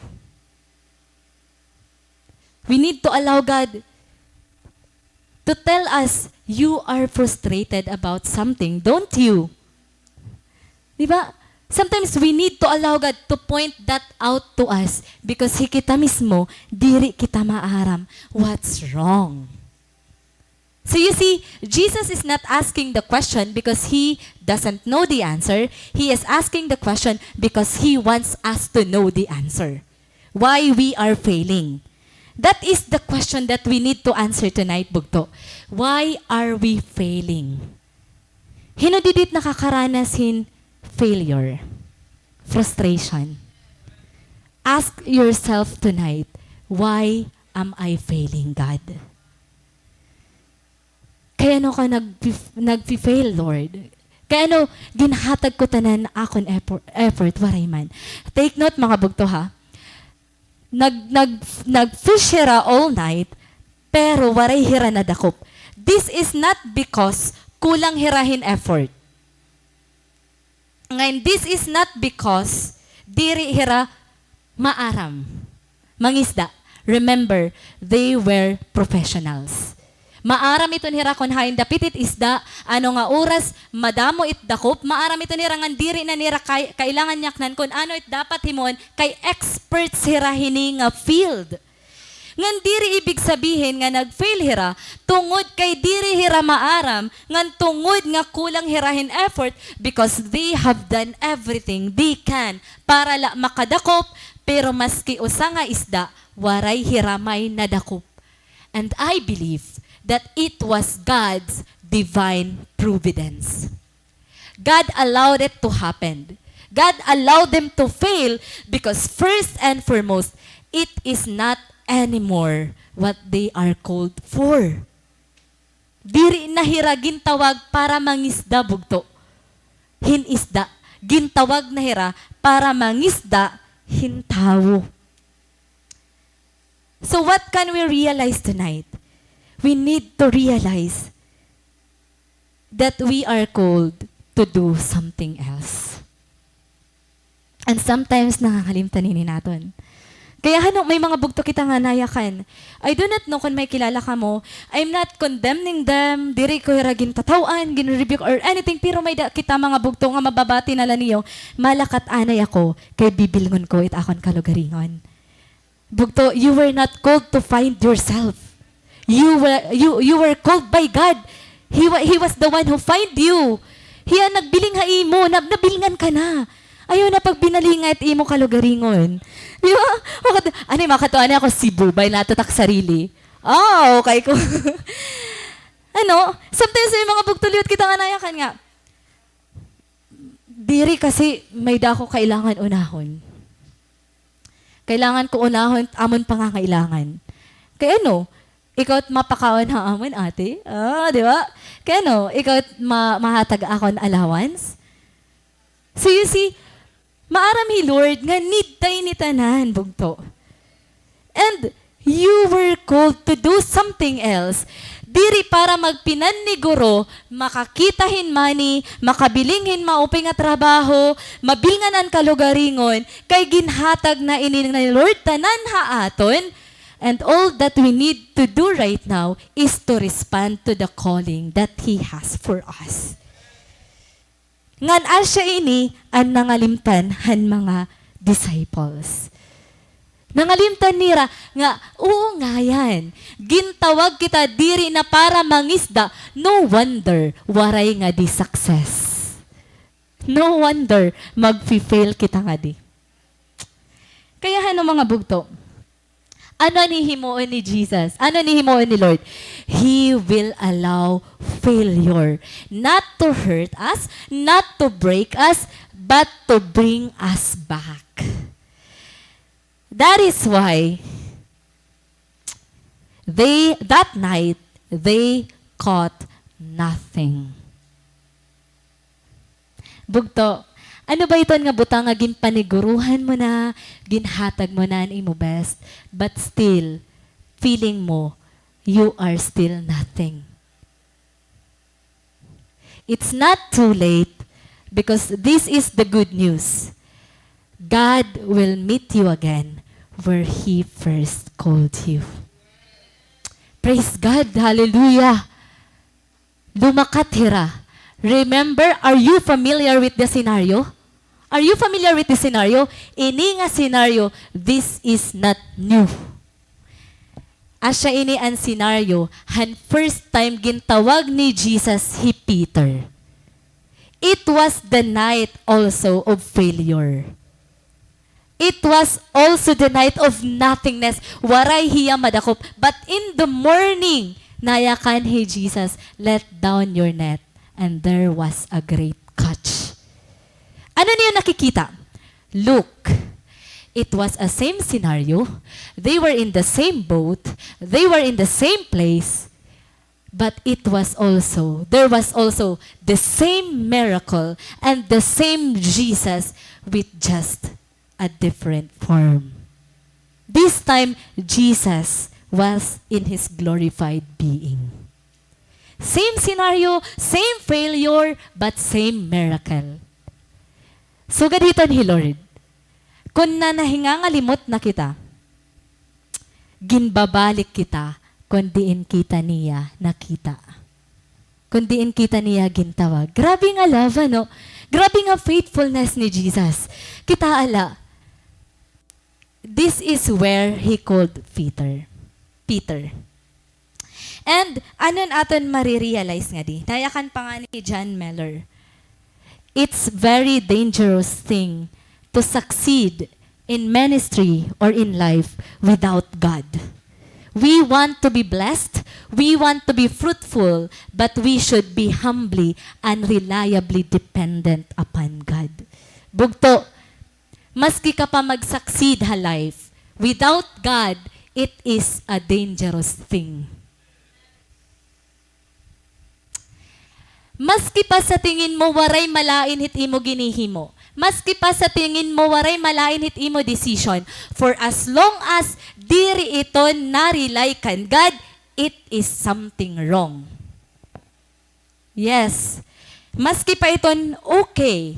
We need to allow God to tell us, "You are frustrated about something, don't you?" Di ba? Sometimes we need to allow God to point that out to us because hi kita mismo, diri kita maaram what's wrong. So you see, Jesus is not asking the question because he doesn't know the answer. He is asking the question because he wants us to know the answer. Why we are failing. That is the question that we need to answer tonight, bugto. Why are we failing? Hin-o didi it nakakaranas hin failure, frustration? Ask yourself tonight, "Why am I failing, God?" Kay ano ka nag-, nagfi-fail, Lord? Kay ano ginhatag ko tanan akon effort, effort, waray man. Take note, mga bugto, ha. Nag-, nag-, nag-fish hira all night, pero waray hira nadakop. This is not because kulang hira hin effort. Ngan, this is not because diri hira maaram mangisda. Remember, they were professionals. Maaram iton hira kon hain dapit it isda, ano nga oras madamo it dakop, maaram iton hira ngan diri na nira kay-, kailangan nyaknan kon ano it dapat himoon, kay experts hira hini nga field. Ngan diri ibig sabihin nga nag-fail hira tungod kay diri hira maaram, ngan tungod nga kulang hira hin effort, because they have done everything they can para la makadakop, pero maski usa nga isda, waray hira may nadakop. And I believe that it was God's divine providence. God allowed it to happen. God allowed them to fail because first and foremost, it is not anymore what they are called for. Diri na hira gintawag para mangisda, bugto, hin isda. Gintawag na hira para mangisda hin tawo. So what can we realize tonight? We need to realize that we are called to do something else. And sometimes, nakakalimtan ini naton. Kaya hano, may mga bugto kita nga nayakan. I do not know kon may kilala kamo. I'm not condemning them. Diri ko hira gintataw-an, ginrebuke or anything. Pero may da kita mga bugto nga mababati na la niyo. Malakat anay ako, kay bibilngon ko it akon kalugaringon. Bugto, you were not called to find yourself. You were, you, you were called by God. He wa-, he was the one who find you. Hiya nagbiling ha imo, nab-, nabilngan ka na. Ayaw na pagbinalinga it imo kalugaringon. Di ba? Makad-, ano yung makatuwa niya ako, Cebu, bay natatak sarili. Ah, okay ko. Ano, sometimes may mga bugto liwat kita nga nayakan nga. Diri kasi may dako kailangan unahon. Kailangan ko unahon amon pangangailangan. Kay ano, ikaw it mapakaon ha amon, ate? Ah, di ba? Kay ano, ikaw it ma-, mahatag akon allowance? So you see, maaram hi Lord nga need ta ini tanan, bugto. And you were called to do something else. Diri para magpinanniguro, makakita hin money, makabiling hin maupay nga trabaho, mabilngan an kalugaringon, kay ginhatag na ini ni Lord tanan ha aton. And all that we need to do right now is to respond to the calling that He has for us. Ngan asya ini an nangalimtan han mga disciples. Nangalimtan nira nga, oo ngayan, gintawag kita diri na para mangisda, no wonder, waray ngadi success. No wonder, magfi-fail kita ngadi. Kaya hano mga bugto, ano an hihimuon ni Jesus? Ano an hihimuon ni Lord? He will allow failure. Not to hurt us, not to break us, but to bring us back. That is why they, that night, they caught nothing. Bugto, ano ba iton nga butang nga ginpaniguruhan mo na, ginhatag mo na an imo best, but still, feeling mo, you are still nothing? It's not too late, because this is the good news. God will meet you again where He first called you. Praise God! Hallelujah! Lumakat hira. Remember, are you familiar with the scenario? Are you familiar with the scenario? Ini nga scenario, this is not new. Asya ini an scenario han first time gintawag ni Jesus hi Peter. It was the night also of failure. It was also the night of nothingness. Waray hiya madakop. But in the morning, nayakan hi Jesus, "Let down your net." And there was a great catch. Ano niyo nakikita? Look, it was a same scenario. They were in the same boat. They were in the same place. But it was also, there was also the same miracle and the same Jesus with just a different form. This time, Jesus was in his glorified being. Same scenario, same failure, but same miracle. Sugad hiton hi Lord, kon nanahingangalimot na kita, ginbabalik kita kon diin kita niya nakita. Kon diin kita niya gintawag. Grabe nga love, ano? Grabe nga faithfulness ni Jesus. Kitaa la, this is where he called Peter. Peter. And ano an aton mare-realize ngadi? Nayakan pa ngani hi John Mellor. It's very dangerous thing to succeed in ministry or in life without God. We want to be blessed, we want to be fruitful, but we should be humbly and reliably dependent upon God. Bugto, maski ka pa mag-succeed ha life, without God, it is a dangerous thing. Maski pa sa tingin mo waray malain hit imo ginhihimo, maski pa sa tingin mo waray malain hit imo decision, for as long as diri iton na-rely kan God, it is something wrong. Yes. Maski pa iton okay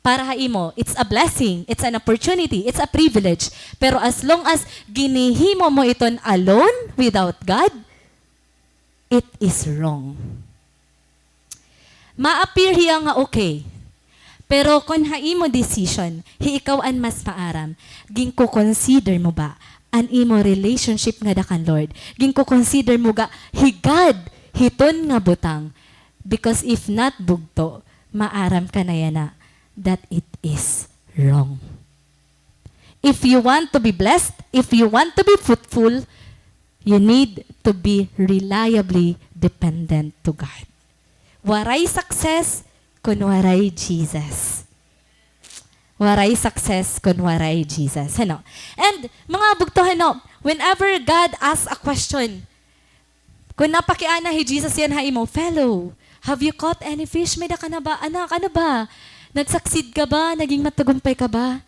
para ha imo, it's a blessing, it's an opportunity, it's a privilege. Pero as long as ginhihimo mo iton alone without God, it is wrong. Ma-appear hiya nga okay. Pero kon ha imo decision, hi ikaw an mas maaram, ginko-consider mo ba an imo relationship ngada kan Lord? Ginko-consider mo ga hi God hiton nga butang? Because if not, bugto, maaram ka na yana that it is wrong. If you want to be blessed, if you want to be fruitful, you need to be reliably dependent to God. Waray success kon waray Jesus. Waray success kon waray Jesus. Hano? And, mga bugto, hano, whenever God asks a question, kon napakiana hi Jesus yana ha imo, "Fellow, have you caught any fish? May-ada ka na ba? Anak, ano ba? Nag-succeed ka ba? Naging matagumpay ka ba?"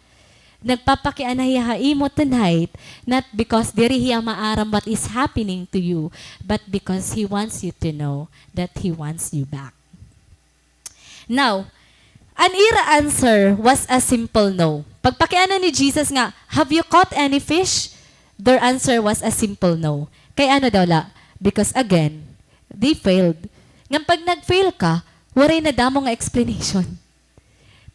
Nagpapakiana hiya ha imo tonight, not because diri hiya maaram what is happening to you, but because he wants you to know that he wants you back. Now, an ira answer was a simple no. Pagpakiana ni Jesus nga, "Have you caught any fish?" Their answer was a simple no. Kay ano daw la? Because again, they failed. Ngan pag nag-fail ka, waray na damo nga explanation.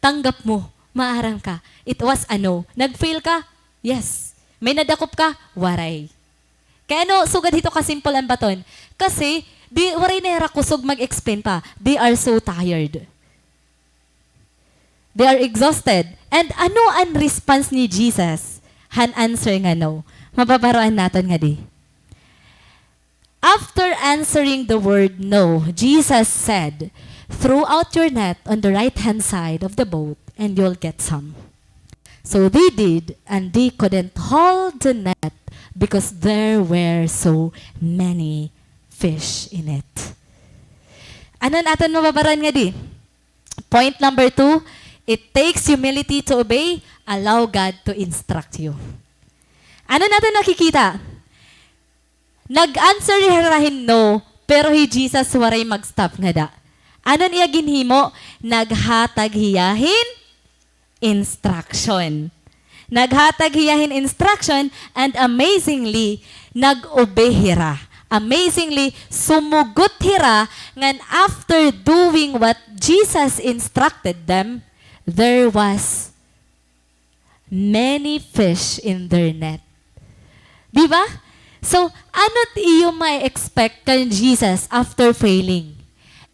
Tanggap mo, maaram ka. It was a no. Nag-fail ka? Yes. May nadakop ka? Waray. Kay ano sugad hito ka-simple an baton? Kasi, di, waray na hira kusog mag-explain pa. They are so tired. They are exhausted. And ano an response ni Jesus han answer nga no? Mababaroan naton ngadi. After answering the word no, Jesus said, "Throw out your net on the right-hand side of the boat and you'll get some." So they did, and they couldn't haul the net because there were so many fish in it. Ano an aton mababaroan ngadi? Point number two, it takes humility to obey. Allow God to instruct you. Ano naton nakikita? Nag-answer hira hin no, pero hi Jesus waray mag-stop ngada. Ano an iya ginhimo? Naghatag hiya hin instruction. Naghatag hiya hin instruction, and amazingly, nag-obey hira. Amazingly, sumugot hira, ngan after doing what Jesus instructed them, there was many fish in their net. Di ba? So, ano't iyo ma-expect kan Jesus after failing?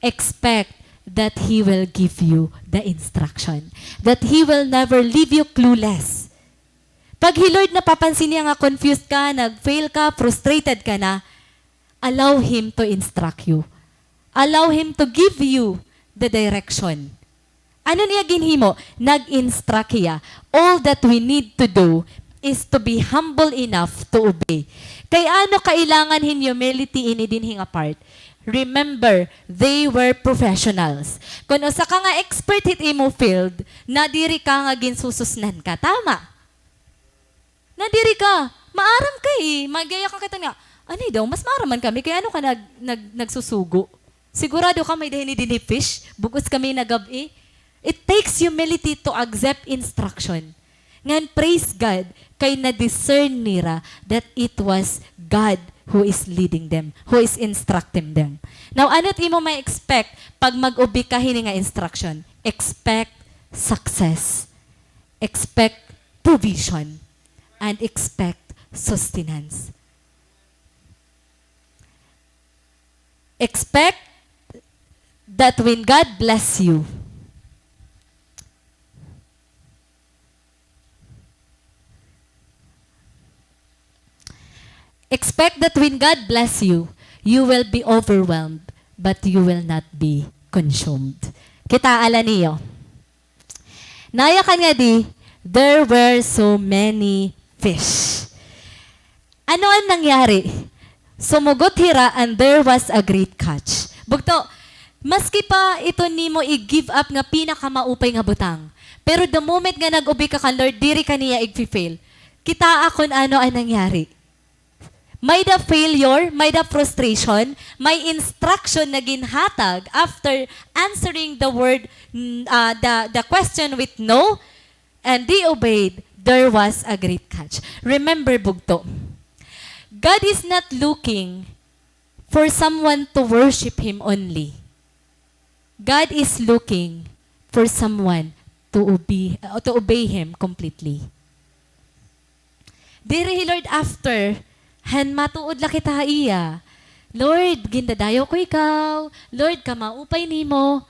Expect that He will give you the instruction, that He will never leave you clueless. Pag hi Lord napapansin niya nga confused ka, nag-fail ka, frustrated ka na, allow Him to instruct you. Allow Him to give you the direction. Ano an iya ginhimo? Nag-instruct hiya. All that we need to do is to be humble enough to obey. Kay ano kailangan hin humility ini dinhi nga part? Remember, they were professionals. Kon usa ka nga expert hit imo field, nadiri ka nga ginsususnan ka. Tama? Nadiri ka. Maaram ka, eh. Magyaya ka kita nga, "Anay daw, mas maaram man kami. Kay ano ka nag-, nag-, nagsusugo? Sigurado ka may-ada hini dinhi fish? Bug-os kami nagab-i." It takes humility to accept instruction. Ngan praise God, kay na-discern nira that it was God who is leading them, who is instructing them. Now, ano't imo ma-expect pag mag-obey ka hini nga instruction? Expect success. Expect provision and expect sustenance. Expect that when God bless you, expect that when God bless you, you will be overwhelmed, but you will not be consumed. Kitaa la niyo. Nayakan ngadi, there were so many fish. Ano an nangyari? Sumugot hira and there was a great catch. Bugto, maski pa ito nimo i-give up nga pinakamaupay nga butang, pero the moment nga nag-obey ka kan Lord, diri ka niya igfi-fail. Kitaa kon ano an nangyari. May-ada failure, may-ada frustration, may instruction na ginhatag after answering the word, n-, ah, the, the question with no, and they obeyed, there was a great catch. Remember, bugto, God is not looking for someone to worship Him only. God is looking for someone to obey, uh, to obey Him completely. Diri hi Lord after han matuod la kita ha iya. Lord, gindadayaw ko ikaw. Lord, kamaupay nimo.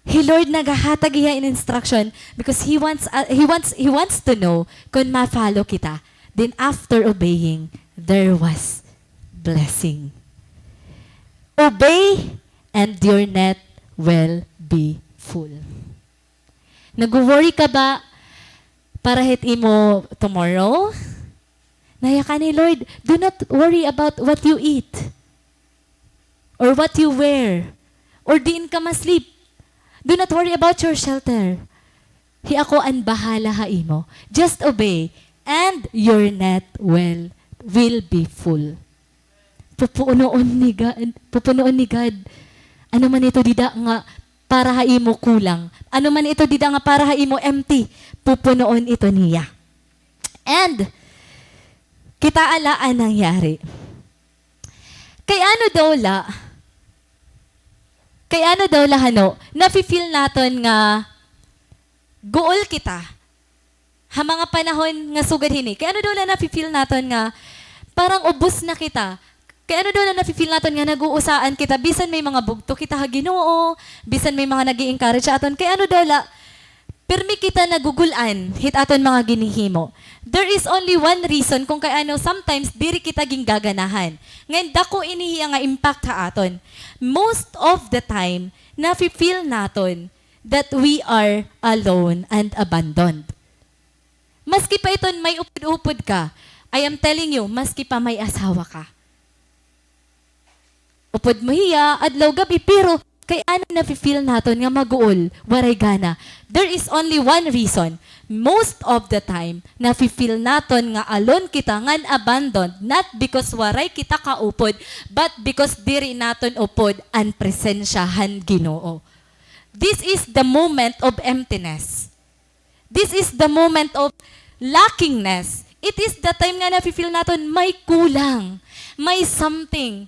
Hi Lord nagahatag hiya hin instruction because he wants, uh, he wants, he wants to know kon ma-follow kita. Then after obeying, there was blessing. Obey and your net will be full. Nagwo-worry ka ba para hit imo tomorrow? Nayakan ni Lord, "Do not worry about what you eat or what you wear or diin ka ma-sleep. Do not worry about your shelter. Hi ako an bahala ha imo. Just obey, and your net will, will be full." Pupunoon ni God, pupunoon ni God. Ano man ito dida nga para ha imo kulang, ano man ito dida nga para ha imo empty, pupunoon ito niya. And kitaa la an nangyari. Kay ano daw la, kay ano daw la, hano, nafi-feel naton nga guol kita ha mga panahon nga sugad hini? Kay ano daw la nafi-feel naton nga parang ubos na kita? Kay ano daw la nafi-feel naton nga nag-uusaan kita bisan may mga bugto kita ha Ginoo, bisan may mga nag-i-encourage sa aton? Kay ano daw la pirmi kita nagugul-an hit aton mga ginhihimo? There is only one reason kung kay ano sometimes diri kita gingaganahan. Ngan dako ini hiya nga impact ha aton. Most of the time, nafi-feel naton that we are alone and abandoned. Maski pa iton may upod-upod ka, I am telling you, maski pa may asawa ka. Upod mo hiya, adlaw gab-i, pero kay ano nafi-feel naton nga maguol, waray gana? There is only one reason. Most of the time, nafi-feel naton nga alone kita, ngan abandoned, not because waray kita kaupod, but because diri naton upod an presensya han Ginoo. This is the moment of emptiness. This is the moment of lackingness. It is the time nga nafi-feel naton may kulang, may something,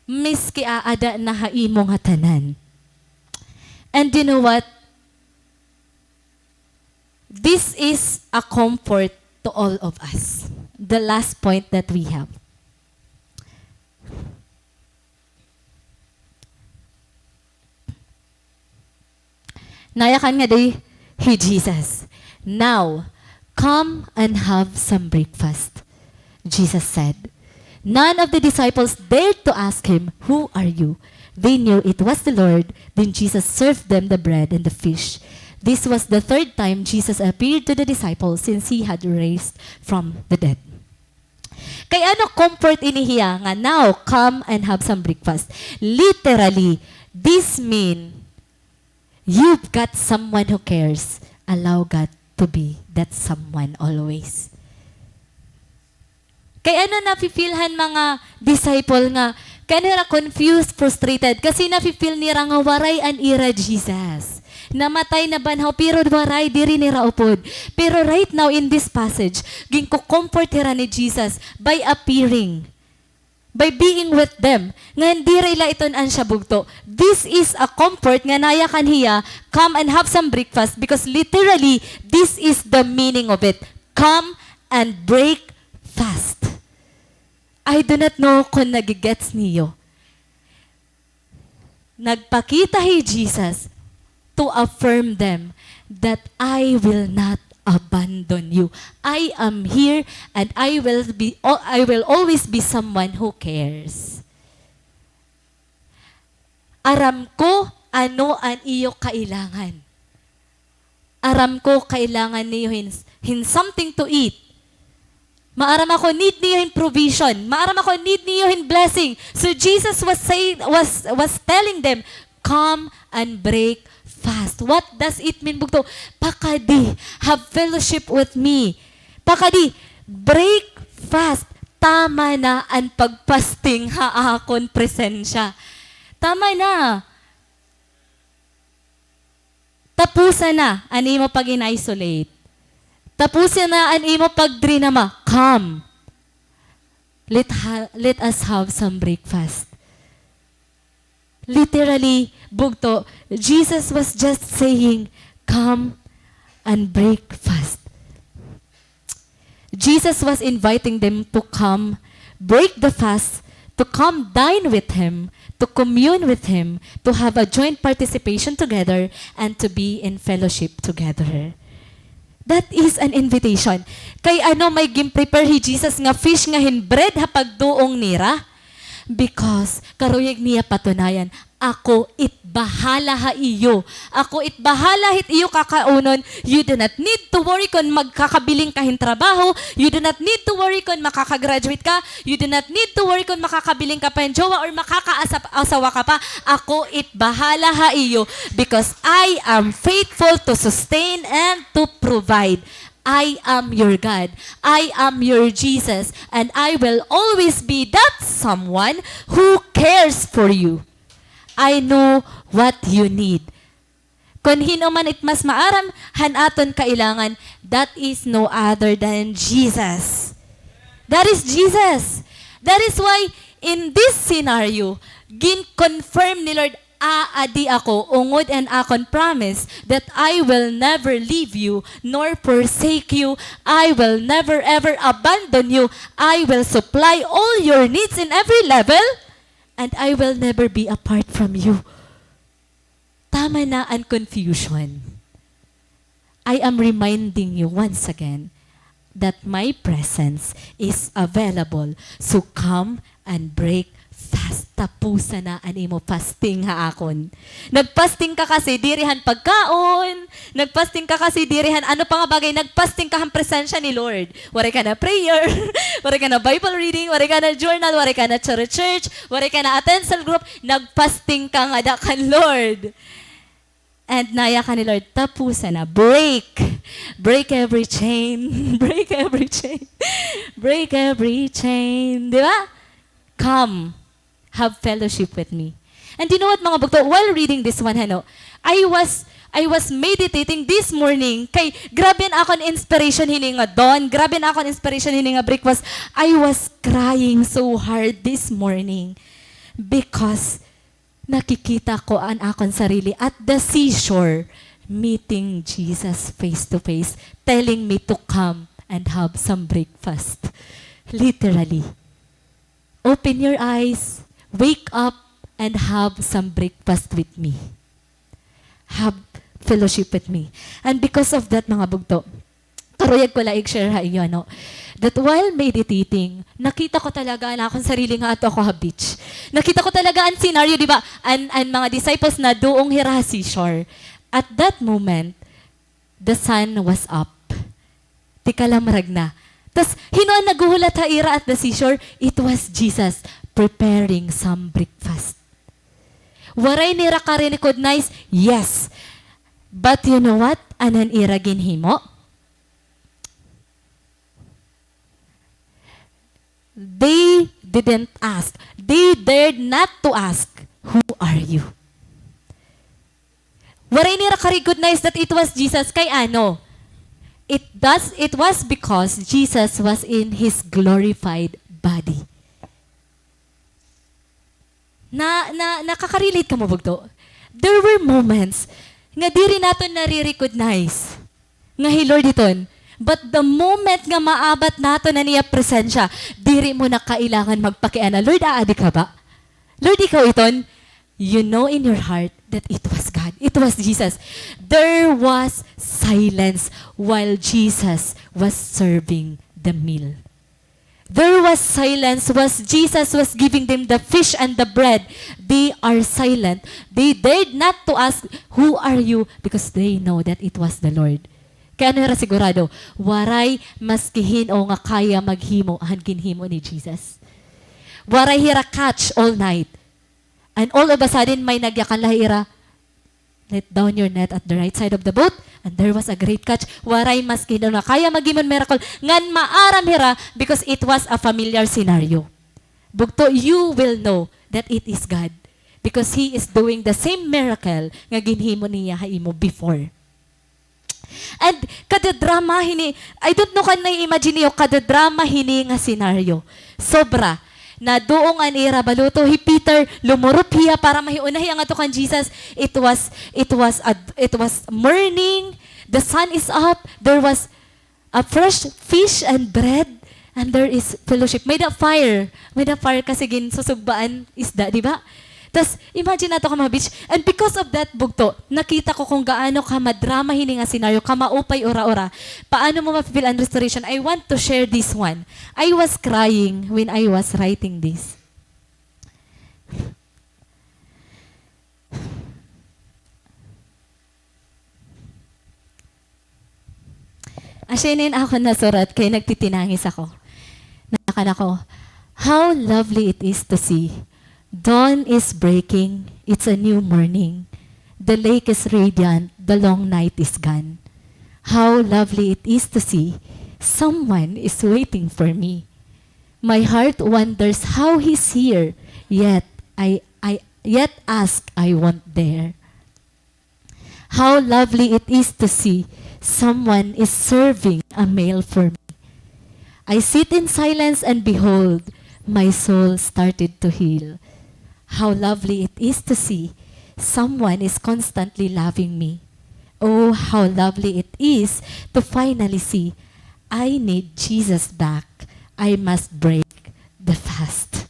miski aada na ha imo nga tanan. And you know what? This is a comfort to all of us. The last point that we have. Nayakan ngadi hi Jesus, "Now, come and have some breakfast," Jesus said. None of the disciples dared to ask him, "Who are you?" They knew it was the Lord. Then Jesus served them the bread and the fish. This was the third time Jesus appeared to the disciples since he had raised from the dead. Kay ano comfort ini hiya nga, "Now, come and have some breakfast"? Literally, this mean, you've got someone who cares. Allow God to be that someone always. Kay ano nafi-feel han mga disciple nga, kay ano hira confused, frustrated, kasi nafi-feel nira nga waray an ira Jesus. Namatay, nabanhaw, pero waray, diri nira upod. Pero right now in this passage, ginko-comfort hira ni Jesus by appearing, by being with them. Ngan diri la iton an siya bugto. This is a comfort nga nayakan hiya, "Come and have some breakfast," because literally, this is the meaning of it. Come and break fast. I do not know kon nagigets niyo. Nagpakita hi Jesus to affirm them that, "I will not abandon you. I am here and I will be, I will always be someone who cares. Aram ko ano an iyo kailangan. Aram ko kailangan niyo hin, hin something to eat. Maaram ako need niyo hin provision. Maaram ako need niyo hin blessing." So Jesus was saying, was, was telling them, "Come and break fast." What does it mean, bugto? Pakadi, have fellowship with me. Pakadi, break fast. Tama na an pagpasting ha akon presensya. Tama na. Tapusa na an imo pag-in-isolate. Tapusa na an imo pagdrinama. Come. Let ha-, let us have some breakfast. Literally, bugto, Jesus was just saying, "Come and breakfast." Jesus was inviting them to come break the fast, to come dine with him, to commune with him, to have a joint participation together, and to be in fellowship together. That is an invitation. Kay ano may gin-prepare hi Jesus nga fish nga hin bread ha pagduong nira? Because karuyag niya patunayan, "Ako it bahala ha iyo. Ako it bahala hit iyo kakaunon. You do not need to worry kon magkakabiling ka hin trabaho. You do not need to worry kon makaka-graduate ka. You do not need to worry kon makakabiling ka pa hin jowa or makakaasawa ka pa. Ako it bahala ha iyo, because I am faithful to sustain and to provide. I am your God. I am your Jesus. And I will always be that someone who cares for you. I know what you need." Kon hin-o man it mas maaram han aton kailangan, that is no other than Jesus. That is Jesus. That is why in this scenario, gin-confirm ni Lord, "Aadi ako, ungod an akon promise that I will never leave you nor forsake you. I will never ever abandon you. I will supply all your needs in every level, and I will never be apart from you." Tama na an confusion. I am reminding you once again that my presence is available. So come and break fast. Tapusa na an imo fasting ha akon. Nag-fasting ka kasi diri han pagkaon. Nag-fasting ka kasi diri han ano pa nga bagay. Nag-fasting ka han presensya ni Lord. Waray ka na prayer. Waray ka na Bible reading. Waray ka na journal. Waray ka na church. Waray ka na attend cell group. Nag-fasting ka ngada kan Lord. And nayakan ni Lord, "Tapusa na. Break. Break every chain. Break every chain. Break every chain." Di ba? "Come. Have fellowship with me." And you know what, mga bugto? While reading this one, hano, I was, I was meditating this morning. Kay, grabe an akon inspiration hini nga dawn. Grabe an akon inspiration hini nga breakfast. I was crying so hard this morning because nakikita ko an akon sarili at the seashore, meeting Jesus face to face, telling me to come and have some breakfast. Literally. Open your eyes, wake up, and have some breakfast with me. Have fellowship with me. And because of that, mga bugto, karuyag ko la i-share ha iyo, no? That while meditating, nakita ko talaga an akon sarili nga adto ako ha beach. Nakita ko talaga an scenario, di ba? An, an mga disciples naduong hira ha seashore. At that moment, the sun was up. Tikalamrag na. Tas, hin-o an naghuhulat ha ira at the seashore? It was Jesus preparing some breakfast. Waray nira ka-recognize? Yes. But you know what? Ano an ira ginhimo? They didn't ask. They dared not to ask, "Who are you?" Waray nira ka-recognize that it was Jesus. Kay ano? It does, it was because Jesus was in his glorified body. Na, na, nakaka-relate kamo, bugto? There were moments nga diri naton nare-recognize nga hi Lord iton. But the moment nga maabat naton an iya presensya, diri mo na kailangan magpakiana, "Lord, aadi ka ba? Lord, ikaw iton?" You know in your heart that it was God. It was Jesus. There was silence while Jesus was serving the meal. There was silence was Jesus was giving them the fish and the bread. They are silent. They dared not to ask, "Who are you?" Because they know that it was the Lord. Kay ano hira sigurado? Waray maski hin-o nga kaya maghimo han ginhimo ni Jesus. Waray hira catch all night. And all of a sudden, may nagyakan la ha ira. let down your net at the right side of the boat, and there was a great catch. Waray maski hin-o nga kaya maghimo hin miracle ngan maaram hira, because it was a familiar scenario. Bugto, you will know that it is God, because He is doing the same miracle nga ginhimo niya ha imo before. And kadadrama hini, I don't know kon na-imagine niyo, kadadrama hini nga scenario. Sobra. Naduong an ira baluto, hi Peter, lumurop hiya para mahiuna hiya ngadto kan Jesus. It was, it was a, it was morning, the sun is up, there was a fresh fish and bread, and there is fellowship. May-ada fire. May-ada fire kasi ginsusugbaan isda, di ba? Tas, imagine nato ka mga beach. And because of that, bugto, nakita ko kung gaano kamadrama hini nga scenario, kamaupay ura-ura. Paano mo mafe-feel an restoration? I want to share this one. I was crying when I was writing this. Asya ini an akon nasurat kay nagtitinangis ako. Nakan ako, "How lovely it is to see. Dawn is breaking. It's a new morning. The lake is radiant. The long night is gone. How lovely it is to see. Someone is waiting for me. My heart wonders how he's here. Yet I, I, yet ask I won't dare. How lovely it is to see someone is serving a meal for me. I sit in silence and behold, my soul started to heal. How lovely it is to see someone is constantly loving me. Oh, how lovely it is to finally see I need Jesus back. I must break the fast."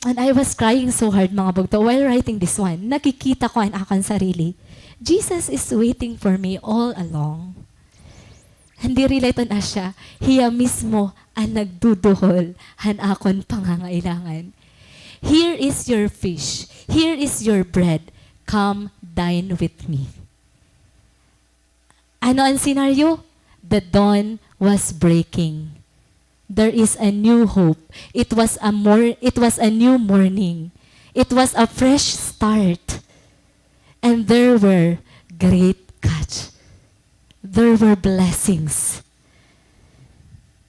And I was crying so hard, mga bugto, while writing this one. Nakikita ko an akon sarili. Jesus is waiting for me all along. Hindi relate an asya, hiya mismo an nagduduhol han akon pangangailangan. "Here is your fish. Here is your bread. Come dine with me." Ano an scenario? The dawn was breaking. There is a new hope. It was a mor-, it was a new morning. It was a fresh start. And there were great catch. There were blessings.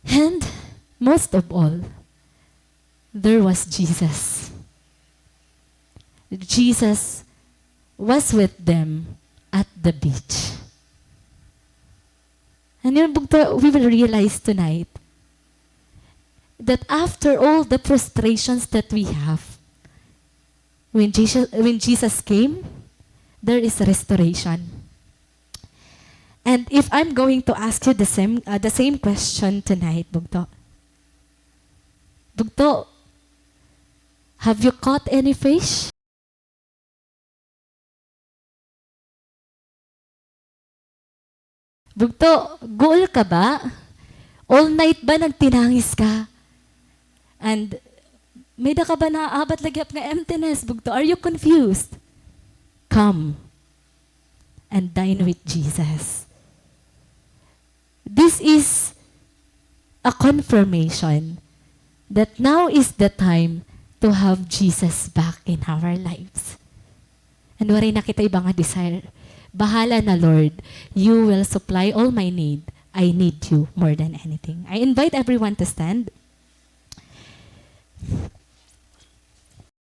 And most of all, there was Jesus. Jesus was with them at the beach. And yun, bugto, we will realize tonight that after all the frustrations that we have, when Jesus, when Jesus came, there is restoration. And if I'm going to ask you the same, uh, the same question tonight, bugto. Bugto, have you caught any fish? Bugto, guol ka ba? All night ba nagtinangis ka? And may-ada ka ba naaabat lagip nga emptiness? Bugto, are you confused? Come and dine with Jesus. This is a confirmation that now is the time to have Jesus back in our lives. And waray na kita iba nga desire. Bahala na, Lord. You will supply all my need. I need you more than anything. I invite everyone to stand.